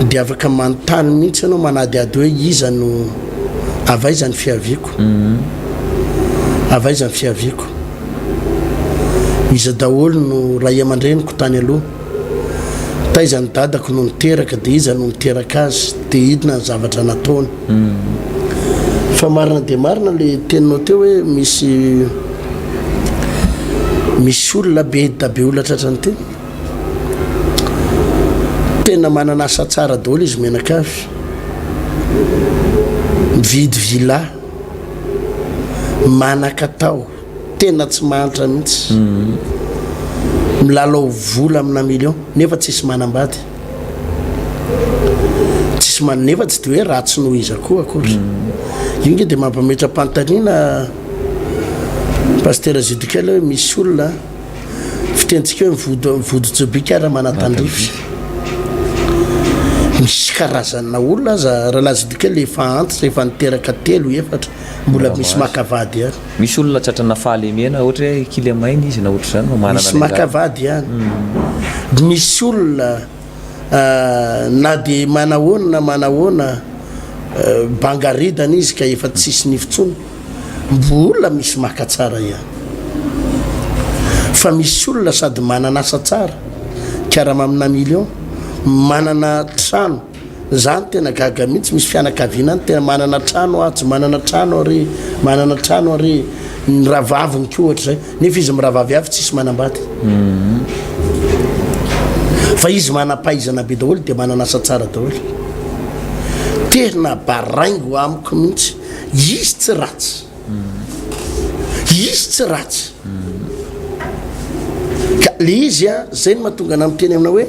Dia afaka manontany mihitsy ianao manadihady hoe iza no avy aiza ny fiaviako? Avy aiza ny fiaviako? Iza daholo no ray aman-dreniko tany aloha? Taiza ny dadako no niteraka dia iza no niteraka azy dia inona ny zavatra nataony? Fa marina dia marina le teninao teo hoe misy misy olona be da be olona tratran'ny teny. Tena manana asa tsara daholo izy mianakavy. Mividy villa, manan-katao, tena tsy mahantra mihitsy. Milalao vola amina million nefa tsisy manambady. Tsisy man nefa tsy de hoe ratsy noho iza koa akory. Io nge de mampametra-panontaniana Pasitera Judicael hoe misy olona fitentsika hoe mivody mivody jobika ary manatandrify. Misy karazana olona aza Rahalahy Judicael efa antitra efa niteraka telo efatra mbola misy maka vady ihany. Misy olona tratrana fahalemena ohatra hoe kilemaina izy na ohatr'izany no manana Misy maka vady ihany. Misy olona na dia manahoana na manahoana banga ridana izy ka efa tsisy nify intsony, mbola misy maka tsara ihany. Fa misy olona sady manana asa tsara, karama amina million, manana trano, Za no tena gaga mihitsy, misy fianakaviana any tena manana trano atsy, manana trano ary, manana trano ary, ny rahavaviny koa ohatr'izay, nefa izy mirahavavy avy tsisy manambady. Fa izy manam-pahaizana be daholo dia manana asa tsara daholo. Tena baraingo amiko mihitsy, izy tsy ratsy. Izy tsy ratsy. Ka le izy a, zay no mahatonga anah miteny aminao hoe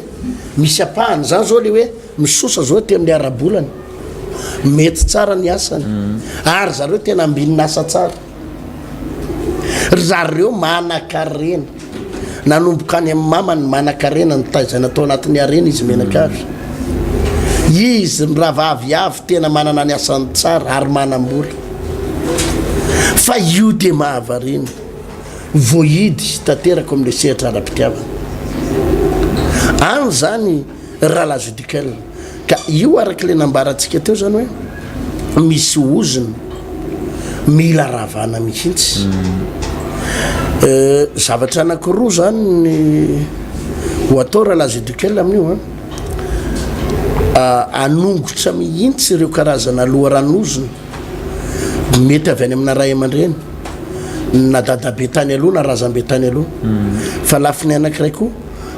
misy ampahany, za zao le hoe misosa zao aty amin'ny ara-bolana, mety tsara ny asany, ary zareo tena ambinina asa tsara. Ry zareo manan-karena. Nanomboka any amin'ny mamany manan-karena nitaizaina tao anatin'ny harena izy mianakavy. Izy mirahavavy avy tena manana ny asany tsara ary manam-bola. Fa io dia mahavariana. Voahidy tanteraka ao amin'ilay sehatra ara-pitiavana. Any izany Rahalahy Judicael. Ka io araka ilay nambarantsika teo izany hoe misy ozona mila ravana mihitsy. Zavatra anankiroa izany ny ho atao Rahalahy Judicael amin'io an. Hanongotra mihitsy ireo karazana loharan'ozona mety avy any amina ray aman-dreny na dadabe tany aloha na razambe tany aloha. Fa lafiny anankiray koa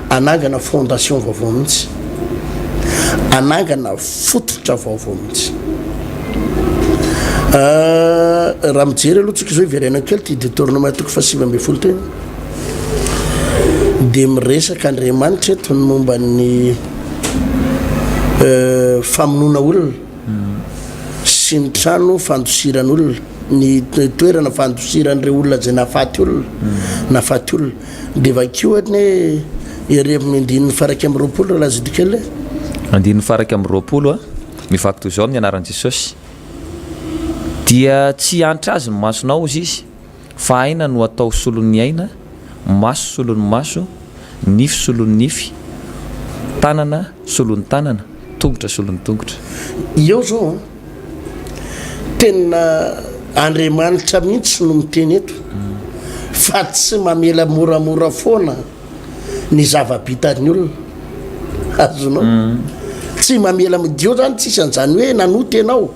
Hanangana fondation vaovao mihitsy. Hanangana fototra vaovao mihitsy. Raha mijery aloha tsika izao hiverenana kely ity Deuteronome toko faha 19 ity dia miresaka Andriamanitra eto ny momba ny famonoana olona sy ny trano fandosiran'olona, ny toerana fandosiran'ireo olona izay nahafaty olona, nahafaty olona. Dia vakio anie ery amin'ny andininy faha-21 Rahalahy Zodikely e. Andininy faha-21, mivaky toy izao amin'ny anaran'i Jesosy, Dia tsy hiantra azy ny masonao, hozy izy, fa aina no atao solon'ny aina, maso solon'ny maso, nify solon'ny nify, tanana solon'ny tanana, tongotra solon'ny tongotra. Eo izao an! Tena Andriamanitra mihitsy no miteny eto fa tsy mamela moramora foana ny zava-bitan'ny olona. Azonao? Tsy mamela eo zany tsisy an'izany hoe nanota ianao,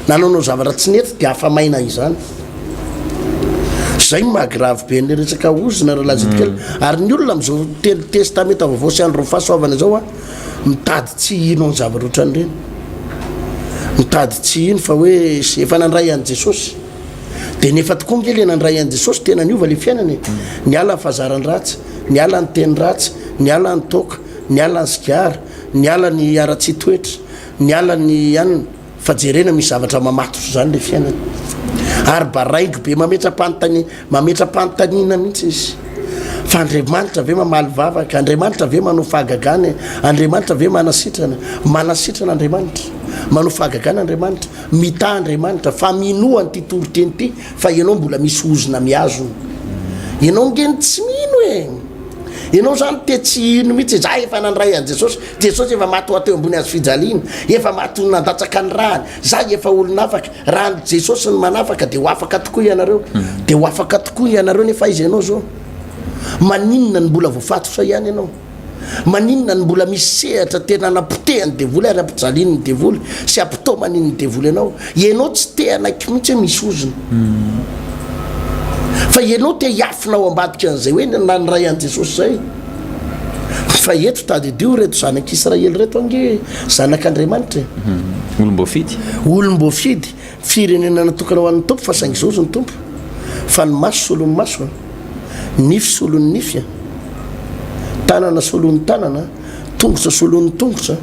nanaonao zavatra tsy nety dia afa-maina izany. Zay no maha grave be an'ilay resaka ozona ry lazaiko kely. Ary ny olona amin'izao telo testamenta vaovao sy andron'ny fahasoavana izao an, Mitady tsy hino ny zavatra ohatran'ireny. Mitady tsy hino fa hoe efa nandray an'i Jesosy. Dia nefa tokoa nge le nandray an'i Jesosy tena niova le fiainana e. Niala ny fahazaran-dratsy, niala ny teny ratsy, niala ny toaka, niala ny sigara, niala ny haratsian-toetra, niala ny anona. Fa jerena misy zavatra mamatotra izany le fiainana. Ary baraingo be mametra-panontaniana, mametra-panontaniana mihitsy izy. Fa Andriamanitra ve mamaly vavaka? Andriamanitra ve manao fahagagana e? Andriamanitra ve manasitrana? Manasitrana Andriamanitra. Manao fahagagana Andriamanitra. Mitaha Andriamanitra. Fa minoa an'ity toriteny ity fa ianao mbola misy ozona mihazona. Ianao nge no tsy mino e! Ianao izany te tsy hino mihitsy, za efa nandray an'i Jesosy, Jesosy efa maty ho ahy teo ambony hazo fijaliana, efa maty ho nandatsaka ny rany, za efa olon'afaka, raha an'i Jesosy no manafaka dia ho afaka tokoa ianareo, dia ho afaka tokoa ianareo nefa aiza ianao izao? Maninona no mbola voafatotra ihany ianao? Maninona no mbola misy sehatra tena anapotehan'ny devoly ary ampijalian'ny devoly sy ampitaomanin'ny devoly anao? Ianao tsy te hanaiky mihitsy hoe misy ozona. Fa ianao te hiafina ao ambadika an'izay hoe nandray an'i Jesosy izay. Fa eto tadidio ireto zanak'Israely ireto ange zanak'Andriamanitra e. Olom-boafidy. Olom-boafidy. Firenena natokana ho an'ny Tompo fa saingy izao hozy ny Tompo, fa ny maso solon'ny maso, nify solon'ny nify, tanana solon'ny tanana, tongotra solon'ny tongotra.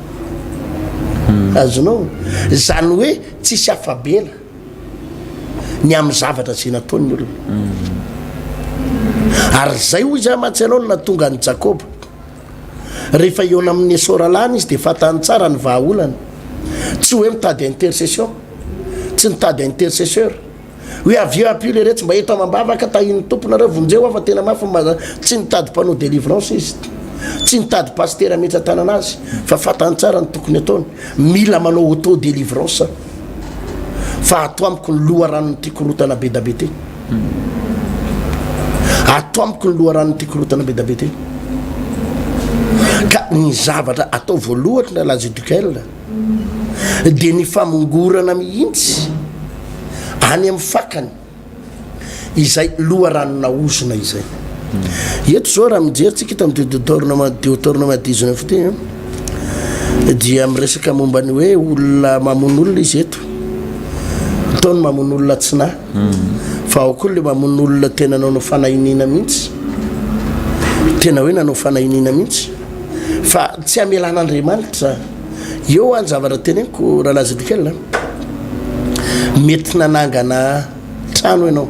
Azonao? Izany hoe tsisy afa-bela ny amin'ny zavatra izay nataon'ny olona. Ary izay hoy izaho mantsy anao no nahatonga an'i Jakoba. Rehefa hihaona amin'i Esao rahalahiny izy dia fantany tsara ny vahaolana. Tsy hoe mitady intercession, tsy nitady intercesseur. Hoe avy eo ampio leretsy mba eto amam-bavaka tahin'ny Tompo nareo vonjeo aho fa tena mafy ny maha Tsy nitady mpanao délivrance izy. Tsy nitady pasitera hametra-tanana azy fa fantany tsara ny tokony ataony. Mila manao auto délivrance fa ato amiko ny loharanon'ity korontana bedabe ty. Ato amiko ny loharanon'ity korontana be da be ty. Ka ny zavatra atao voalohany rahalahy Judicaël dia ny famongorana mihitsy any amin'ny fakany izay loharanona ozona izay. Eto izao raha mijery tsika eto amin'ny Deutéronome Deutéronome 19 ity dia miresaka momba ny hoe olona mamono olona izy eto. Atao ny mamono olona tsy nahy. Fa ao koa le mamono olona tena nanao fanahiniana mihitsy. Tena hoe nanao fanahiniana mihitsy. Fa tsy hamelan'Andriamanitra. Eo an zavatra teneniko Rahalahy Zedikela. Mety nanangana trano ianao.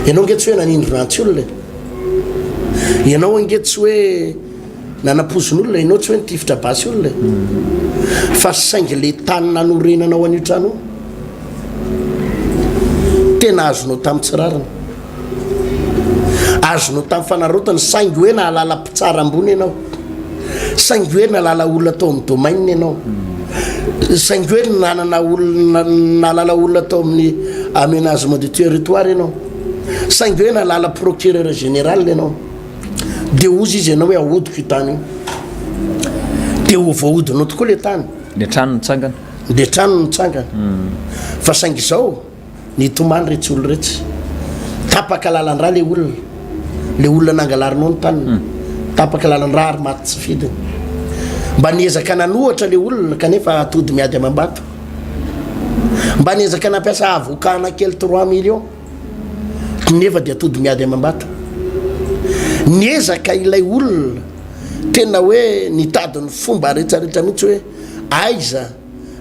Ianao ange tsy hoe nanindrona antsy olona e. Ianao ange tsy hoe nanampoizin'olona, ianao tsy hoe nitifitra basy olona e. Fa saingy le tany nanorenanao an'io trano io, tena azonao tamin'ny tsy rariny. Azonao tamin'ny fanararaotana, saingy hoe nahalala mpitsara ambony ianao. Saingy hoe nahalala olona tao amin'ny domaine ianao. Saingy hoe nanana olona, nahalala olona tao amin'ny aménagement du territoire ianao. Saingy hoe nahalala procureur général ianao. Dia hozy izy ianao hoe ahodiko io tany io. Dia ho voahodinao tokoa ilay tany. Ny trano nitsangana. Ny trano nitsangana. Fa saingy izao, nitomany retsy olona retsy. Tapaka lalan-drà ilay olona. Ilay olona nangalarinao ny taniny. Tapaka lalan-drà ary maty tsy fidiny. Mba niezaka nanohatra ilay olona kanefa atody miady amam-bato. Mba niezaka nampiasa avocat-na kely trois millions. Nefa dia atody miady amam-bato. Niezaka ilay olona tena hoe nitady ny fomba rehetrarehetra mihitsy hoe aiza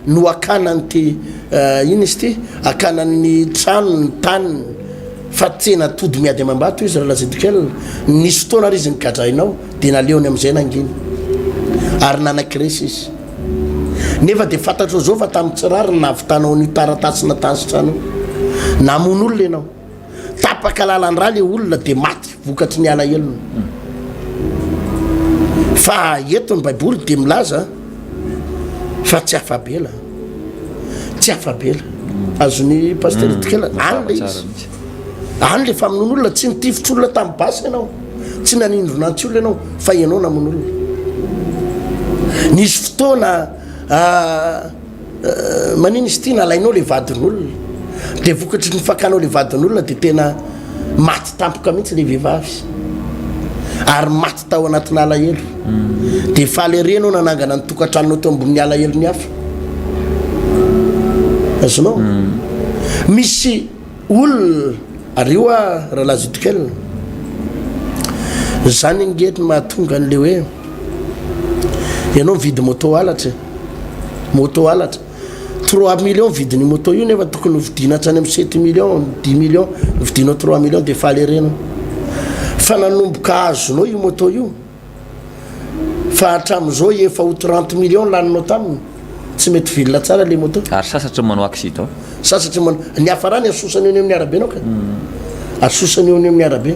no hakana an'ity inona izy ity, hakana ny tranony, ny taniny, fa tena atody miady amam-bato izy raha lazaiko kely. Nisy fotoana ary izy nigadrainao dia naleony amin'izay nangina ary nanaiky resy izy. Nefa dia fantatrao izao fa tamin'ny tsy rariny nahavitanao an'io taratasy natany sy trano io. Namono olona ianao. Tapaka lalan-drà ilay olona dia maty vokatry ny alahelony. Fa eto ny Baiboly dia milaza fa tsy afa-bela. Tsy afa-bela. Azon'i Pasteur Dikela, any ilay izy. Any ilay famonoana olona, tsy nitifitra olona tamin'ny basy ianao. Tsy nanindrona antsy olona ianao fa ianao namono olona. Nisy fotoana manina izy ity nalainao le vadin'olona de vokatry ny fakanao le vadin'olona de tena maty tampoka mihitsy le vehivavy ary maty tao anatina alahelo de faly ery ianao nanangana ny tokantranonao teo ambonin'ny alahelon'ny hafa. Azonao? Misy Olona ary io ah rahalahy Judicael, zany ange no mahatonga an'le hoe ianao mividy moto halatra e, moto halatra, trois millions vidin'io moto io nefa tokony ho vidiana hatrany amin'ny sept millions, dix millions, vidinao trois millions de faly ery enao, fa nanomboka azonao io moto io, Fa hatramin'izao efa ho 30 millions laninao taminy, tsy mety vilona tsara le moto. Ary sasatry ny manao accident. Sasatry ny manao, ny hafarany asosany eo amin'ny arabe anao ka. Asosany eo amin'ny arabe.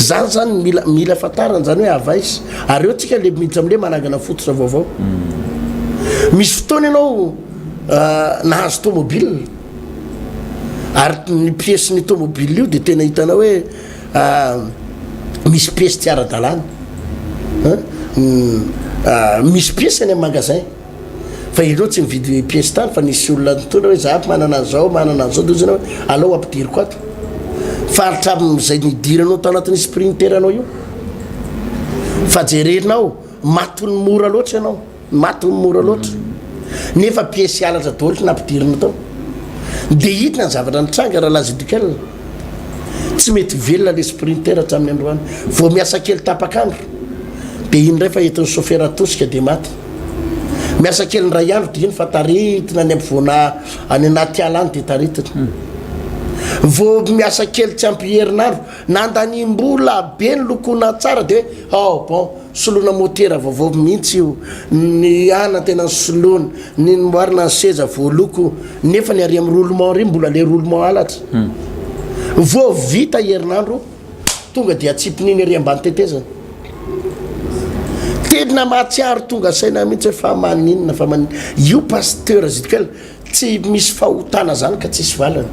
Zany zany mila mila fantarana zany hoe avaiza. Ary eo tsika le miditra amle manangana fototra vaovao. Misy fotoana ianao nahazo tomobile ary ny pièce ny tomobile io de tena hitanao hoe misy pièce tsy ara-dalàna. Misy pièce any amin'ny magasin. Fa ireo tsy nividy pièce tany fa nisy olona nitondra hoe za manana an'izao manana an'izao de hoy izy hoe alao ampidiriko ato. Fa hatramin'izay nidiranao tao anatin'ny sprinter anao io fa jerenao matony mora loatra ianao, matony mora loatra nefa pièce halatra daholo no nampidirina tao. De inona ny zavatra nitranga rahalahy Zidikela? Tsy mety velona le sprinter hatramin'ny androany. Vao miasa kely tapak'andro de iny indray fa entin'ny chauffeur atosika de maty. Miasa kely indray andro dia iny fa taritina any ampovoana any anaty ala any dia taritina. Vao miasa kely tsy ampy herinandro, nandaniam-bola be ny lokoana tsara dia hoe oh bon, soloina motera vaovao mihitsy io, ny ana tena nosoloina, ny nomboarina ny seza voaloko, nefa ny ary amin'ny roulement ary mbola le roulement halatra. Vao vita herinandro Tonga dia atsipin'iny ery ambany tetezana. Tena mahatsiaro tonga saina mihitsy hoe fa maninona fa maninona. Io pasteur Zidkel tsy misy fahotana zany ka tsisy valiny.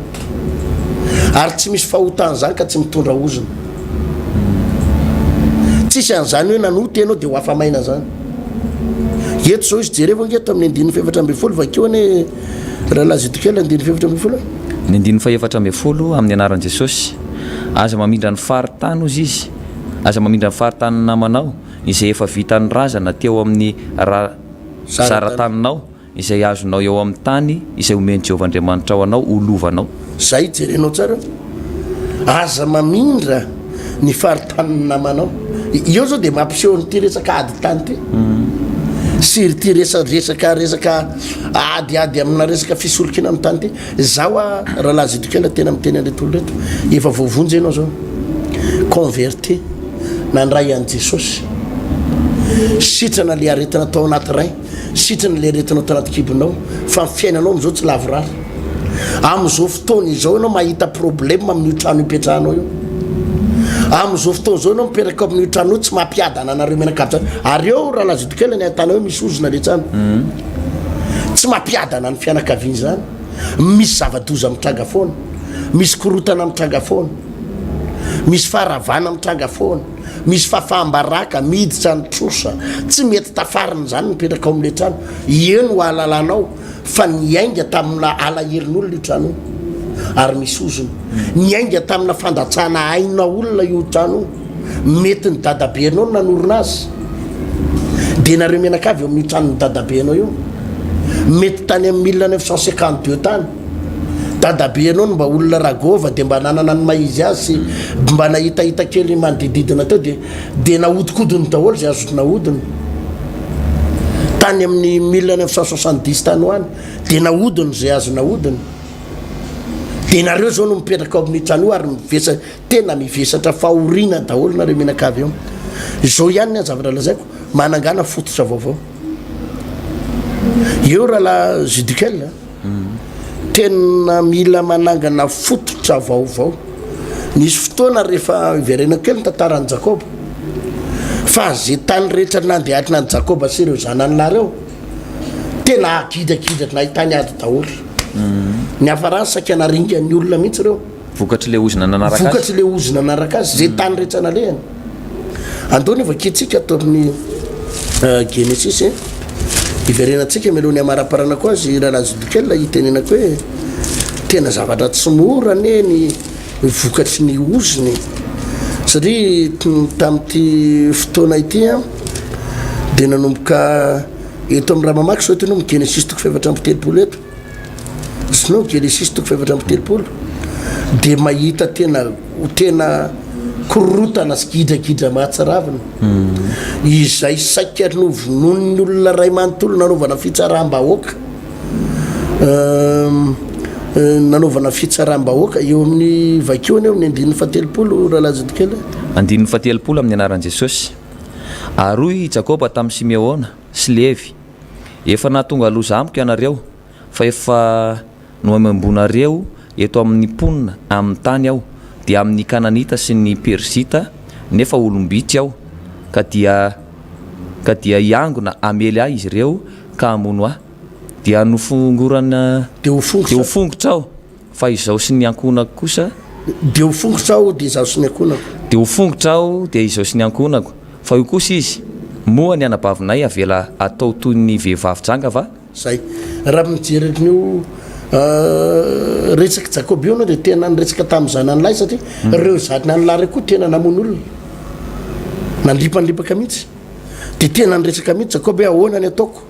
Ary tsy misy fahotana zany ka tsy mitondra ozona. Tsisy an'izany hoe nanota ianao dia ho afa-maina zany. Eto zao izy jerevo ange eto amin'ny andininy fahefatra ambinifolo vakio anie Rahalahy Zidkel andininy fahefatra ambinifolo. Ny andininy fahefatra ambinifolo amin'ny anaran'i Jesosy. Aza mamindra ny faritany, hozy izy, aza mamindra ny faritanin'ny namanao, izay efa vitan'ny razana teo amin'ny ra zara-taninao, izay azonao eo amin'ny tany izay omen'i Jehovah Andriamanitrao anao ho lovanao. Izay jerenao tsara eo. Aza mamindra ny faritanin'ny namanao. Eo zao dia mampiseho an'ity resaka ady tany ity. Sy ity resadresaka resaka adiady amina resaka fisolokiana amin'ny tany ity. Izaho a rahalahy Zidikela tena miteny an'ireto olona ireto, efa voavonjy ianao zao, converti, nandray an'i Jesosy, sitrana le aretina tao anaty rein, sitrana le aretina tao anaty kibonao, fa ny fiainanao amin'izao tsy lavorary. Amin'izao fotoana izao ianao mahita problème amin'io trano ipetrahanao io. Amin'izao fotoana izao ianao mipetraka ao amin'io trano io tsy mampiadana anareo mianakavy zany. Ary eo rahalahy Zidikela ny ahitana hoe misy ozona le trano. Tsy mampiadana ny fianakaviana izany. Misy zava-doza mitranga foana. Misy korontana mitranga foana. Misy faharavana mitranga foana. Misy fahafaham-baraka, miditra ny trosa. Tsy mety tafarina izany ny mipetraka ao amin'ilay trano. Eo no ahalalanao fa niainga tamina alahelon'olona io trano io. Ary misy ozona. Niainga tamina fandatsahana aina olona io trano io. Mety ny dadabenao no nanorina azy. Dia nareo mianakavy eo amin'io tranon'ny dadabenao io. Mety tany amin'ny 1952 tany. Dadabenao no mba olona ragôva dia mba nanana ny maha izy azy sy mba nahitahita kely manodididina teo dia dia nahodinkodiny daholo izay azo nahodina. Tany amin'ny 1970 tany ho any dia nahodiny izay azo nahodina. Dia nareo izao no mipetraka ao amin'io trano io ary mivesa Tena mivesatra fahoriana daholo nareo mianakavy eo. Izao ihany ny zavatra lazaiko, manangana fototra vaovao. Eo rahalahy Judikel a, tena mila manangana fototra vaovao. Nisy fotoana rehefa iverenako kely ny tantaran'i Jakoba, fa ze tany rehetra nandehanana an'i Jakoba sy ireo zanany lahy ireo, tena gidragidra nahitany ady daholo. Niafarany saika naringan'ny olona mihitsy ireo. Vokatry ilay ozona nanaraka azy. Vokatry ilay ozona nanaraka azy, izay tany rehetra nalehany. Andao ny vakintsika ato amin'ny Genesisy. Hiverenantsika mialoha ny hamaraparanako azy, Rahalahy Zodikela, hitenenako hoe tena zavatra tsy mora anie ny vokatry ny ozona e. Satria tamin'ity fotoana ity dia nanomboka eto amin'ny raha mamaky izao eto ianao amin'ny Genesisy toko fahefatra amby telopolo eto. Sinon Genesis toko faha-34 dia mahita tena tena korotana sy gidragidra mahatsiravina izay saika novonoin'ny olona ray manontolo nanaovana fitsaram-bahoaka nanaovana fitsaram-bahoaka eo amin'ny vakio anie eo amin'ny andininy fahatelopolo rahalahy Zodikely. Andininy fahatelopolo amin'ny anaran'i Jesosy. Ary hoy i Jakoba tamin'i Simeona sy Levy, Efa nahatonga loza amiko ianareo, fa efa nohaimaimboinareo eto amin'ny mponina amin'ny tany aho, dia amin'ny Kananita sy ny Perizita Nefa olom-bitsy aho, ka dia ka dia hiangona hamely ahy izy ireo ka hamono ahy. Dia nofongorana Dia ho fongotra. Dia ho fongotra aho, fa izaho sy ny ankohonako kosa. Dia ho fongotra aho, dia izaho sy ny ankohonako. Dia ho fongotra aho, dia izaho sy ny ankohonako. Fa hoy kosa izy, Moa ny anabavinay avela hatao toy ny vehivavy janga va? Zay. Raha mijery an'io resak'i Jakoba io ianao dia tena niresaka tamin'ny zanany lahy satria ireo zanany lahy ireo koa tena namono olona. Nandripandripaka mihitsy. Dia tena niresaka mihitsy Jakoba hoe ahoana ny ataoko?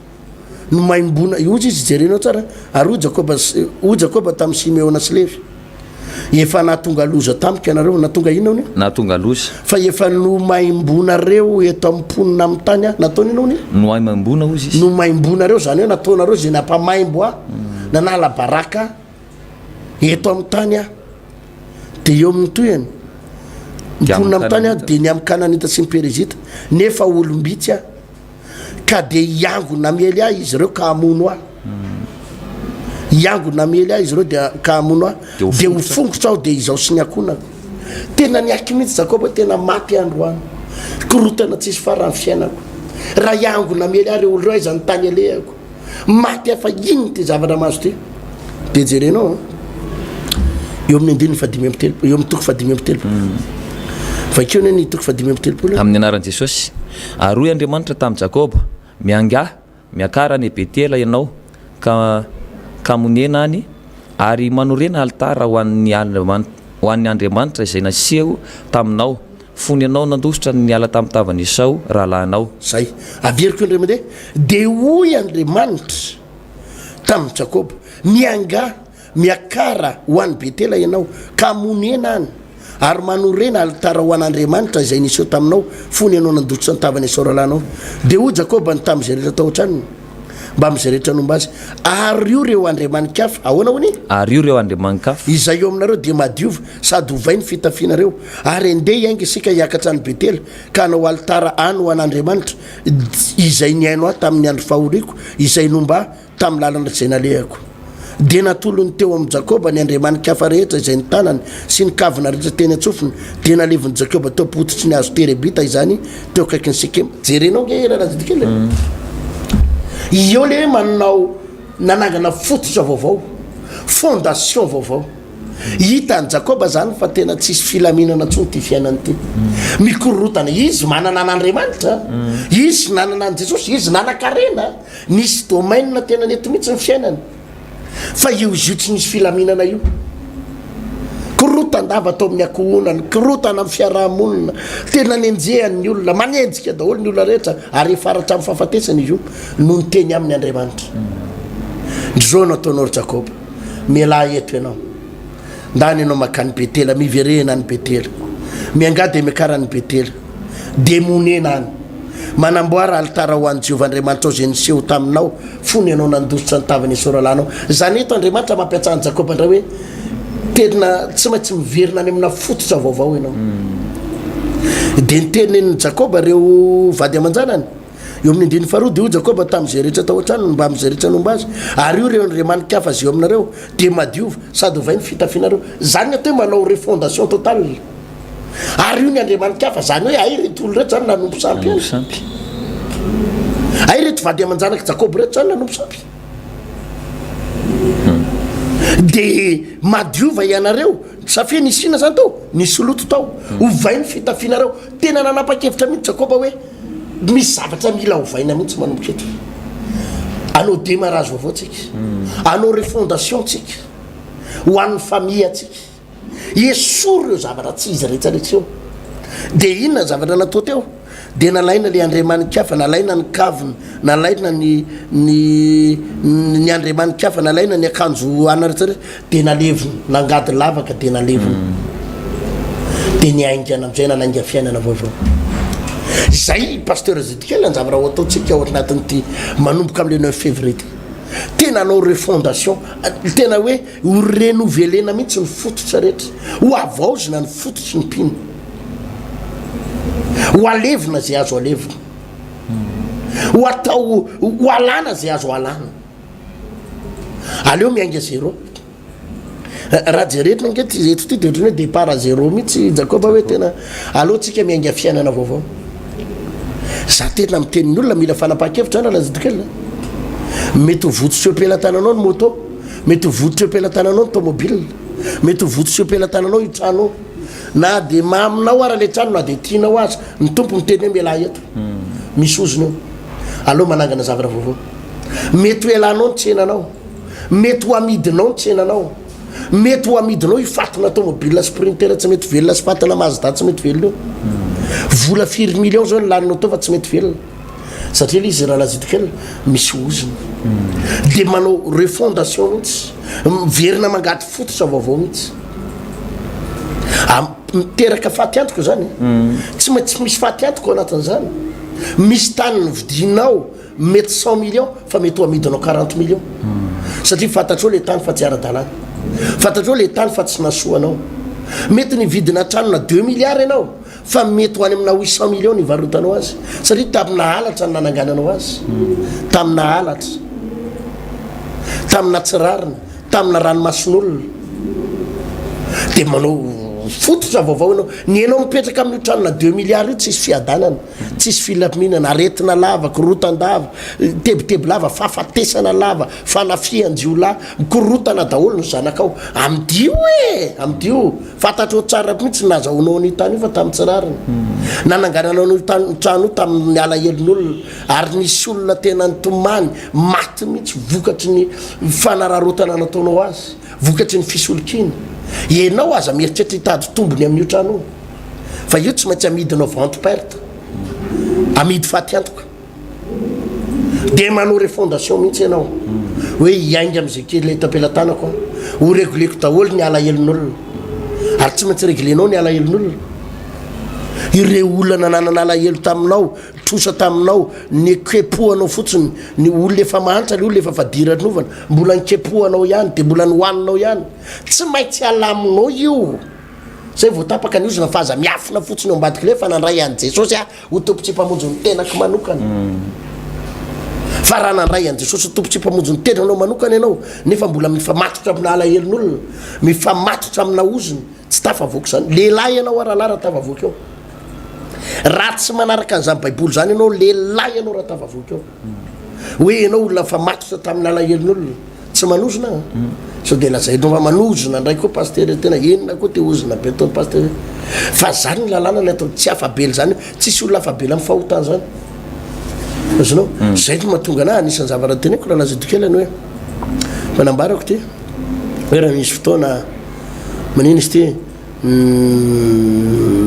No maimbona, hoy izy jerenao tsara, ary hoy Jakoba, hoy Jakoba tamin'i Simeona sy Levy. Efa nahatonga loza tamiko ianareo. Nahatonga inona hono? Nahatonga loza. Fa efa nomaimbonareo eto amin'ny mponina amin'ny tany aho. Nataony inona hono? Nohaimbona hozy izy. Nomaimbonareo, izany hoe nataonareo izay nampamaimbo ahy, nanala baraka ahy eto amin'ny tany aho. Dia eo amin'ny tohiny, ny mponina amin'ny tany aho dia ny amin'ny Kananita sy ny Perizita, nefa olom-bitsy aho. Ka dia hiangona hamely ahy izy ireo ka hamono ahy. Hiangona hamely ahy izy ireo dia ka hamono ahy. Dia ho fongotra aho dia izaho sy ny ankohonako. Tena niaiky mihitsy Jakoba hoe tena maty aho androany. Korontana tsisy farany ny fiainako. Raha hiangona hamely ahy ireo olona ireo aiza ny tany alehako. Maty aho fa inona ity zavatra mahazo ity. Dia jerenao an. Eo amin'ny andininy fahadimy amby telopolo, eo amin'ny toko fahadimy amby telopolo. Vakio anie ny toko fahadimy amby telopolo. Amin'ny anaran'i Jesosy. Ary hoy Andriamanitra tamin'i Jakoba, Miangà, miakara any Betela ianao, ka ka monena any, ary manorena alitara ho an'ny ho an'ny Andriamanitra izay naseho taminao, fony ianao nandositra niala tamin'ny tavan'i Esao rahalahinao. Izay. Averiko indray mandeha. Dia hoy Andriamanitra tamin'i Jakoba, Miangà, miakara ho any Betela ianao, ka monena any, ary manorena alitara ho an'Andriamanitra izay niseho taminao fony ianao nandositra ny tavan'i Esao rahalahinao. Dia hoy Jakoba ny tamin'izay rehetra tao an-tranony, mbamin'izay rehetra nomba azy, Ario ireo andriamani-kafa. Ahoana hono e? Ario ireo andriamani-kafa. Izay eo aminareo dia madiova, sady ovay ny fitafianareo, ary andeha hiainga isika hiakatra any Betela, ka hanao alitara any ho an'Andriamanitra, izay nihaino ahy tamin'ny andro fahoriako, izay nomba ahy tamin'ny lalana izay nalehako. Dia natolony teo amin'i Jakoba ny andriamani-kafa rehetra izay notanany, sy ny kavina rehetra teny an-tsofiny, dia nalevin'i Jakoba teo am-pototry ny hazo terebinta izany, teo akaikin'i Sekema. Jerenao ange Ranajity kely e! Eo le hoe manao, nanangana fototra vaovao, fondation vaovao. Hitan'i Jakoba izany fa tena tsisy filaminana intsony ity fiainana ity. Mikorotana. Izy manana an'Andriamanitra, izy nanana an'i Jesosy, izy nanan-karena. Nisy domaine tena nety mihitsy ny fiainany. Fa io izy io tsy nisy filaminana io. Korotan-dava tao amin'ny ankohonany, korotana amin'ny fiaraha-monina, tena nenjehany ny olona, manenjika daholo ny olona rehetra, ary efa hatramin'ny fahafatesana izy io no niteny aminy Andriamanitra. Izao no ataonao ry Jakoba, mialà eto ianao. Ndany ianao mankany Betela, miverena any Betela. Miangà dia miakara any Betela. Dia monena any. Manamboara alitara ho an'i Jehovah Andriamanitrao izay niseho taminao fony ianao nandositra ny tavan'i Esao rahalahinao. Izany eto Andriamanitra mampiantsa an'i Jakoba indray hoe tena tsy maintsy miverina any amina fototra vaovao ianao. Dia nitenenin'i Jakoba ireo vady aman-janany. Eo amin'ny andininy faharoa dia hoy Jakoba tamin'izay rehetra tao an-tranony mbamin'izay rehetra nomba azy, Ary io ireo andriamani-kafa izay eo aminareo, dia madiova, sady ovay ny fitafianareo. Izany ny atao hoe manao refondation totale. Ary io ny andriamani-kafa, izany hoe hay ireto olona ireto izany nanompo sampy ihany. Sampy. Hay ireto vady aman-janak'i Jakoba ireto izany nanompo sampy. Dia madiova ianareo, satria nisy inona izany tao? Nisy loto tao. Ovay ny fitafianareo. Tena nanapa-kevitra mihitsy Jakoba hoe misy zavatra mila ovaina mihitsy manomboka eto. Hanao démarrage vaovao tsika. Hanao refondation tsika. Ho an'ny famille antsika. Esory ireo zavatra tsy izy rehetra rehetra eo. Dia inona ny zavatra natao teo? Dia nalaina ilay andriamani-kafa, nalaina ny kavina, nalaina ny ny ny andriamani-kafa, nalaina ny akanjo ana rehetra rehetra, dia nalevina, nangady lavaka dia nalevina. Dia niaingana amin'izay nanainga fiainana vaovao. Izay Pasteur Zedikela ny zavatra ho ataontsika ao anatin'ity manomboka amin'ilay 9 février ity. Tena hanao refondation, tena hoe ho renouveler-na mihitsy ny fototra rehetra, ho havaozina ny fototry ny mpino. Ho alevina izay azo alevina. Ho atao, ho alana izay azo alana. Aleo miainga zéro. Raha jerena ange ty eto ty de ohatran'ny hoe départ à zéro mihitsy Jakoba hoe tena aleo tsika miainga fiainana vaovao. Za tena miteny ny olona mila fanapahan-kevitra zany Razato kely a. Mety ho votsotra eo am-pelatananao ny moto, mety ho votsotra eo am-pelatananao ny tomobile, mety ho votsotra eo am-pelatananao io trano io. Na dia maminao ara le trano na dia tianao aza, ny Tompo miteny hoe mialà eto. Misy ozona eo. Aleo manangana zavatra vaovao. Mety ho elanao ny tsenanao. Mety ho amidinao ny tsenanao. Mety ho amidinao io fatina tomobile sprinter tsy mety velona sy fatina Mazda tsy mety velona io. Vola firy millions zao ny laninao teo fa tsy mety velona. Satria ilay izy rahalahy Zidikela misy ozona. Dia manao refondation mihitsy. Miverina mangady fototra vaovao mihitsy. Miteraka faty antoka izany. Tsy maintsy misy faty antoka ao anatin'izany. Misy tany novidianao Mety cent millions fa mety ho amidinao quarante millions satria fantatrao le tany fa tsy ara-dalàna, fantatrao le tany fa tsy nahasoa anao. Mety nividina tranona deux milliards ianao fa mety ho any amina huit cent millions nivarotanao azy satria tamina halatra no nanangananao azy, tamina halatra, tamina tsy rariny, tamina ranomason'olona. Dia manao fototra vaovao ianao. Ny enao mipetraka amin'io tranona deux milliards io tsisy fiadanana. Tsisy filaminana, aretina lava, korotan-dava, tebiteby lava, fahafatesana lava, fanafihan-jiolahy, mikorotana daholo ny zanakao. Amidio e! Amidio! Fantatrao tsara mihitsy ny nahazahoanao an'io tany io fa tamin'ny tsy rariny. Nanangananao an'io tany trano io tamin'ny alahelon'olona ary nisy olona tena nitomany, maty mihitsy vokatry ny fanararaotana nataonao azy, vokatry ny fisolokiana. Ianao aza mieritreritra hitady tombony amin'io trano io. Fa io tsy maintsy amidinao vente perte, amidy faty antoka. Dia manao refondation mihitsy ianao hoe hiainga amin'izay kely eto am-pelatanako aho, ho regleko daholo ny alahelon'olona. Ary tsy maintsy reglenao ny alahelon'olona. Ireo olona nananana alahelo taminao, trosa taminao, nikepohanao fotsiny, ny olona efa mahantra, ny olona efa fadiranovana, mbola nikepohanao ihany, dia mbola nohaninao ihany. Tsy maintsy alaminao io. Zay vao tapaka ny ozona fa aza miafina fotsiny eo ambadik'ilay fa nandray an'i Jesosy aho ho Tompo sy Mpamonjy ny tenako manokana. Fa raha nandray an'i Jesosy ho Tompo sy Mpamonjy ny tenanao manokana ianao nefa mbola mifamatotra amina alahelon'olona, mifamatotra amina ozona, tsy tafavoaka izany. Lehilahy ianao aho rahalahy raha tafavoaka eo. Raha tsy manaraka an'izany baiboly izany ianao, lehilahy ianao raha tafavoaka eo. Hoe ianao olona mifamatotra tamin'ny alahelon'olona. Tsy manozona an! Sao dia lazainao fa manozona indray koa pasitera io, tena inona koa ty ozona be ataon'i pasitera io. Fa zany ny lalàna ny atao, tsy afa-bela zany, tsisy olona afa-bela amin'ny fahotana zany. Azonao? Zay no mahatonga anah anisan'ny zavatra teneniko raha lazaiko kely ny hoe, fa nambarako ty, hoe raha misy fotoana manina izy ty,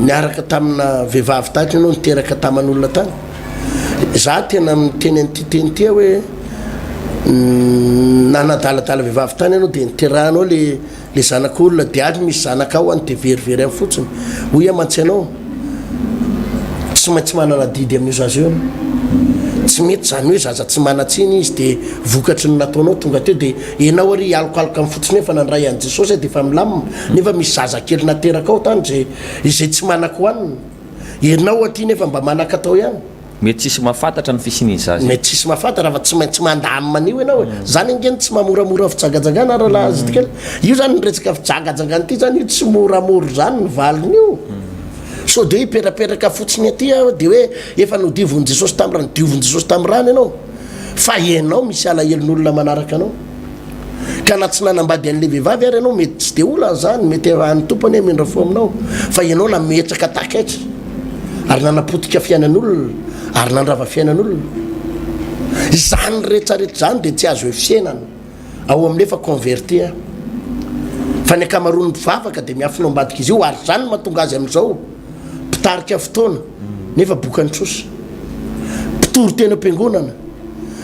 Niaraka tamina vehivavy tahaka ianao niteraka taman'olona tany. Za tena miteny an'ity teny ity aho hoe nanadaladala vehivavy tany ianao dia niterahanao le le zanak'olona dia ary misy zanakao any dia verivery any fotsiny. Hoy aho mantsy ianao tsy maintsy manana adidy amin'io zaza io ianao. Tsy mety izany hoe zaza tsy manan-tsiny izy dia vokatry ny nataonao tonga teo dia ianao ary hialokaloka amin'ny fotsiny hoe fa nandray an'i Jesosy aho dia efa milamina nefa misy zaza kely naterakao tany izay izay tsy manan-kohanina. Ianao aty nefa mba manan-katao ihany. Mety tsisy mahafantatra ny fisian'iny zaza iny. Mety tsisy mahafantatra fa tsy maintsy mandamina an'io ianao e. Zany ange no tsy mahamoramora fijangajangana rahalahy Zidikely. Io zany ny resaka fijangajangana ity zany io tsy moramora zany ny valin'io. Sao dia hoe hipetrapetraka fotsiny aty aho dia hoe efa nodiovin'i Jesosy tamin'ny rano, diovin'i Jesosy tamin'ny rano ianao. Fa ianao misy alahelon'olona manaraka anao. Ka na tsy nanambady an'ilay vehivavy ary ianao mety tsy dia olana izany, mety ny Tompo anie hamindra fo aminao. Fa ianao nametraka takaitra ary nanapotika fiainan'olona ary nandrava fiainan'olona. Izany rehetrarehetra izany dia tsy azo efiainana ao amin'ilay efa converti a. Fa ny ankamaroan'ny mpivavaka dia miafina ao ambadik'izy io ary izany no mahatonga azy amin'izao mpitarika fotoana nefa bokan'ny trosa. Mpitory teny am-piangonana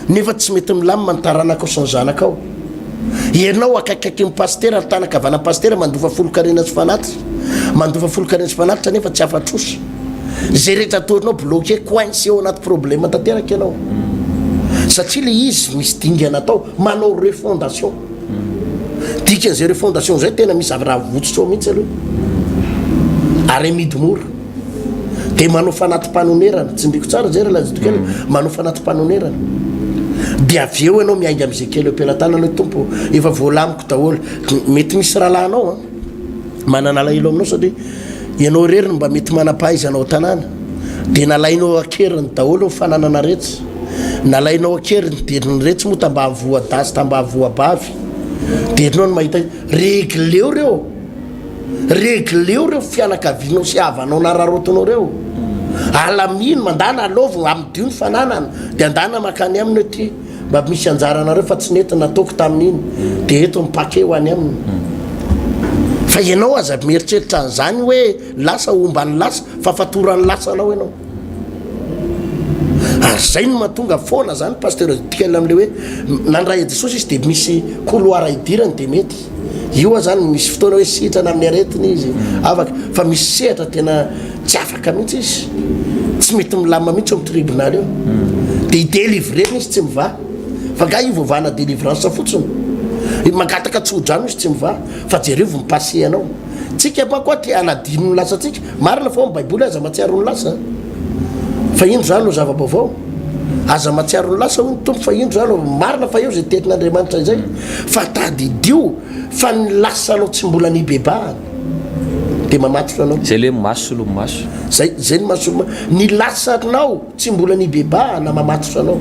nefa tsy mety milamina ny taranakao sy ny zanakao. Ianao akaikikaikin'ny pasitera ary tanan-kavanan'ny pasitera mandofa folon-karena sy fanatitra, mandofa folon-karena sy fanatitra nefa tsy afa-trosa. Izay rehetra ataonao bloqué, coincé ao anaty problème tanteraka ianao. Satria le izy misy dingana atao, manao refondation. Dikan'izay refondation izay tena misy zavatra avotsotra ao mihitsy aloha. Ary amidy mora. Dia manao fanati-panonerana, tsindriko tsara izay rahalahy Zodikely, manao fanati-panonerana. Dia avy eo ianao miainga amin'izay kely eo am-pelatanana hoe Tompo ô, efa voalamiko daholo. Mety misy rahalahinao an, manana alahelo aminao satria ianao irery no mba mety manam-pahaizana ao an-tanàna. Dia nalainao an-keriny daholo ny fananana retsy. Nalainao an-keriny dia ny retsy moa tambanivoa-dahy sy tambanivoa-bavy. Dia ianao no mahita hoe regleo ireo. Regleo reo fianakavianao sy havanao nararaotinao reo. Alamino, mandana alaovy, amidio ny fananana, de andana makany aminy hoe ty mba misy anjaranareo fa tsy nety nataoko tamin'iny, de eto ny paquet ho any aminy. Fa ianao aza mieritreritra an'izany hoe lasa homba ny lasa, fa fatoran'ny lasanao ianao. Ary zay no mahatonga foana zany Pasteur Ezekiel amle hoe nandray an'i Jesosy izy de misy couloir idirany de mety. Io aza zany misy fotoana hoe sitrana amin'ny aretina izy, afaka, fa misy sehatra tena tsy afaka mihitsy izy, tsy mety milamina mihitsy eo amin'ny tribonaly eo. Dia i-délivrer-na izy tsy mivaha. Fa nga io voavahana délivrance fotsiny? Mangataka tsodrano izy tsy mivaha, fa jerevo ny passé anao. Tsika manko a te hanadino ny lasantsika. Marina fa ao amin'ny baiboly aza mahatsiaro ny lasa. Fa indro izany no zava-baovao. Aza mahatsiaro ny lasa hoy ny Tompo fa indro izany no marina fa eo izay tenin'Andriamanitra izay. Fa tadidio fa ny lasanao tsy mbola nibebahana dia mamatotra anao. Izay le maso solomy maso. Zay, zay ny maso solomy maso. Ny lasanao tsy mbola nibebahana mamatotra anao.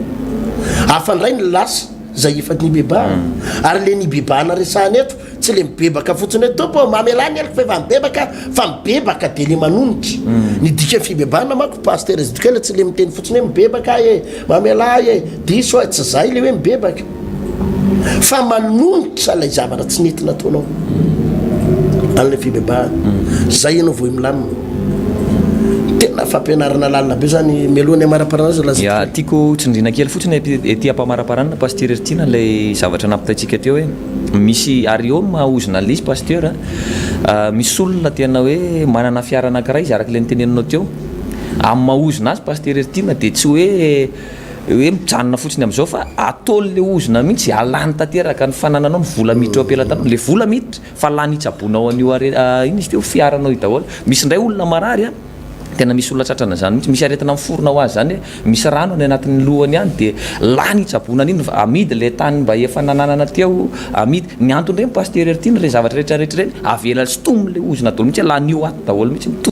Hafa indray ny lasa izay efa nibebahana. Ary le nibebahana resahana eto Tsy le mibebaka fotsiny hoe Tompo ô mamelà ny heloko fa efa nibebaka aho fa mibebaka dia le manonitra. Ny dikan'ny fibebahana manko Pasteur Ezekiel tsy le miteny fotsiny hoe mibebaka aho e, mamelà ahy e, diso aho, tsy zay le hoe mibebaka fa manonitra ilay zavatra tsy nety nataonao an'ilay fibebahana. Zay ianao vao milamina. Tena fampianarana lalina be zany mialoha ny hamaraparana azy lazaiko. Ya, tiako tsindriana kely fotsiny ety ampamaraparana Pasteur Heritiana ilay zavatra nampitaintsika teo hoe Misy ary eo maha ozona an'ilay izy Pasteur a, misy olona tena hoe manana fiara anankiray izy araka ilay noteneninao teo, amin'ny maha ozona azy Pasteur Heritiana dia tsy hoe hoe mijanona fotsiny amin'izao fa ataon'ilay ozona mihitsy, alany tanteraka ny fanananao, ny vola miditra eo am-pelatanao, ilay vola miditra fa lany hitsaboanao an'io are- inona izy teo, fiaranao io daholo. Misy indray olona marary a. Tena misy olona tratran'izany mihitsy, misy aretina miforona ho azy izany hoe misy rano any anatin'ny lohany any dia lany hitsaboana an'iny, amidy ilay tany mba efa nananana teo, amidy. Ny antony ireny Pasteur Heritiana ireny zavatra rehetra rehetra ireny, avela sintominy ilay ozona daholo mihitsy, lanio ato daholo mihitsy,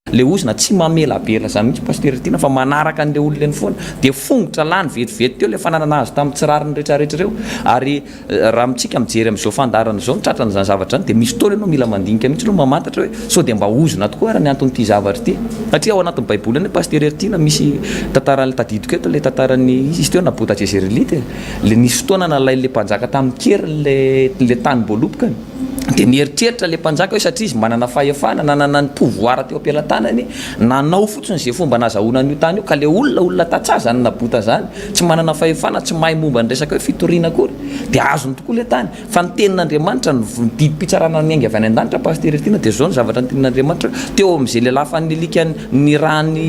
ilay ozona tsy mamelabela izany mihitsy Pasteur Heritiana fa manaraka an'ilay olona eny foana, dia fongotra lany vetivety teo ilay fananana azo tamin'ny tsy rariny rehetra rehetra ireo, ary Raha amintsika mijery amin'izao fandaharana izao ny tratran'izany zavatra izany dia misy fotoana ianao mila mandinika mihitsy aloha mamantatra hoe sao dia mba ozona tokoa ary ny anton'ity zavatra ity. Satria ao anatin'ny baiboly anie Pasitera Heritiana misy tantaran'ilay tadidiko eto ilay tantaran'ny iza izy teo Nabota Jezerelita e. Ilay nisy fotoana nalain'ilay mpanjaka tamin-keriny ilay ilay tanim-boalobokany. Dia nieritreritra ilay mpanjaka hoe satria izy manana fahefana, nanana ny pouvoir teo am-pelatanany, nanao fotsiny izay fomba nazahoana an'io tany io ka ilay olona, olona tantsaha izany Nabota izany, tsy manana fahefana, tsy mahay momba ny resaka hoe fitoriana akory, dia azony tokoa ilay tany. Fa ny tenin'Andriamanitra, ny didim-pitsarana niainga avy any an-danitra, Pasitera Tiana, dia izao ny zavatra notenenin'Andriamanitra hoe, teo amin'izay lelafan'ny alika nirahan'ny,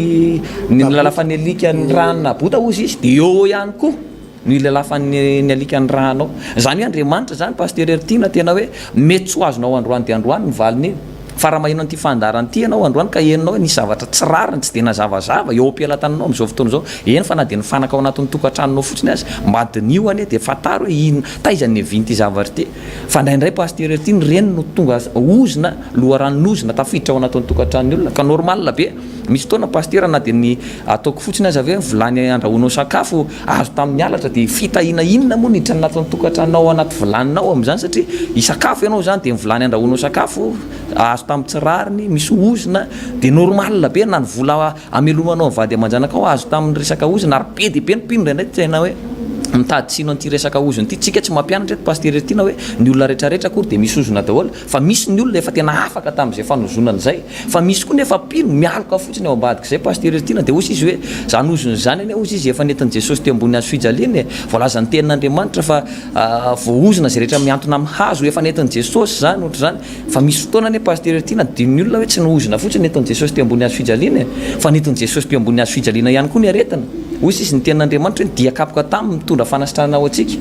ny lelafan'ny alika nirahan'i Nabota hozy izy, dia eo ihany koa no ilelafan'ny ny alika nirahanao. Izany hoe Andriamanitra izany, Pasitera Tiana, tena hoe mety tsy ho azonao androany dia androany ny valin'iny. Fa raha maheno an'ity fandaharana ity ianao androany ka henonao hoe nisy zavatra tsy rariny, tsy dia nazavazava eo am-pelatananao amin'izao fotoana izao, eny fa na dia ny fanaka ao anatin'ny tokantranonao fotsiny aza, mba diniho anie dia fantaro hoe inona, taiza no niavian'ity zavatra ity. Fa indraindray Pasteur ity ny reny no tonga ozona, loharanon'ozona tafiditra ao anatin'ny tokantranon'ny olona ka normal be. Misy fotoana Pasteur na dia ny ataoko fotsiny aza ve vilany andrahoanao sakafo azo tamin'ny halatra dia fitahiana inona moa no hiditra anatin'ny tokantranonao ao anaty vilaninao amin'izany satria hisakafo ianao izany dia ny vilany andrahoanao sakafo azo tamin'ny tsy rariny misy ozona dia normal be na ny vola amelomanao ny vady aman-janakao azo tamin'ny resaka ozona ary be dia be ny mpino indraindray tena hoe mitady tsino an'ity resaka ozona ity tsika tsy mampianatra eto Pasteur ity na hoe ny olona rehetrarehetra akory dia misy ozona daholo fa misy ny olona efa tena afaka tamin'izay fanozonana izay Fa misy koa nefa mpino mialoka fotsiny ao ambadik'izay Pasteur Tiana dia hozy izy hoe zany ozona izany anie hozy izy efa nentin'i Jesosy teo ambony hazo fijaliana e, voalazan'ny tenin'Andriamanitra fa voaozona izay rehetra mihantona amin'ny hazo, efa nentin'i Jesosy izany ohatr'izany, fa misy fotoana anie Pasteur Tiana adinon'ny olona hoe tsy ny ozona fotsiny nentin'i Jesosy teo ambony hazo fijaliana e, fa nentin'i Jesosy teo ambony hazo fijaliana ihany koa ny aretina. Hoy sisa ny tenin'Andriamanitra hoe ny dia kapoka taminy mitondra fanasitranana ho antsika.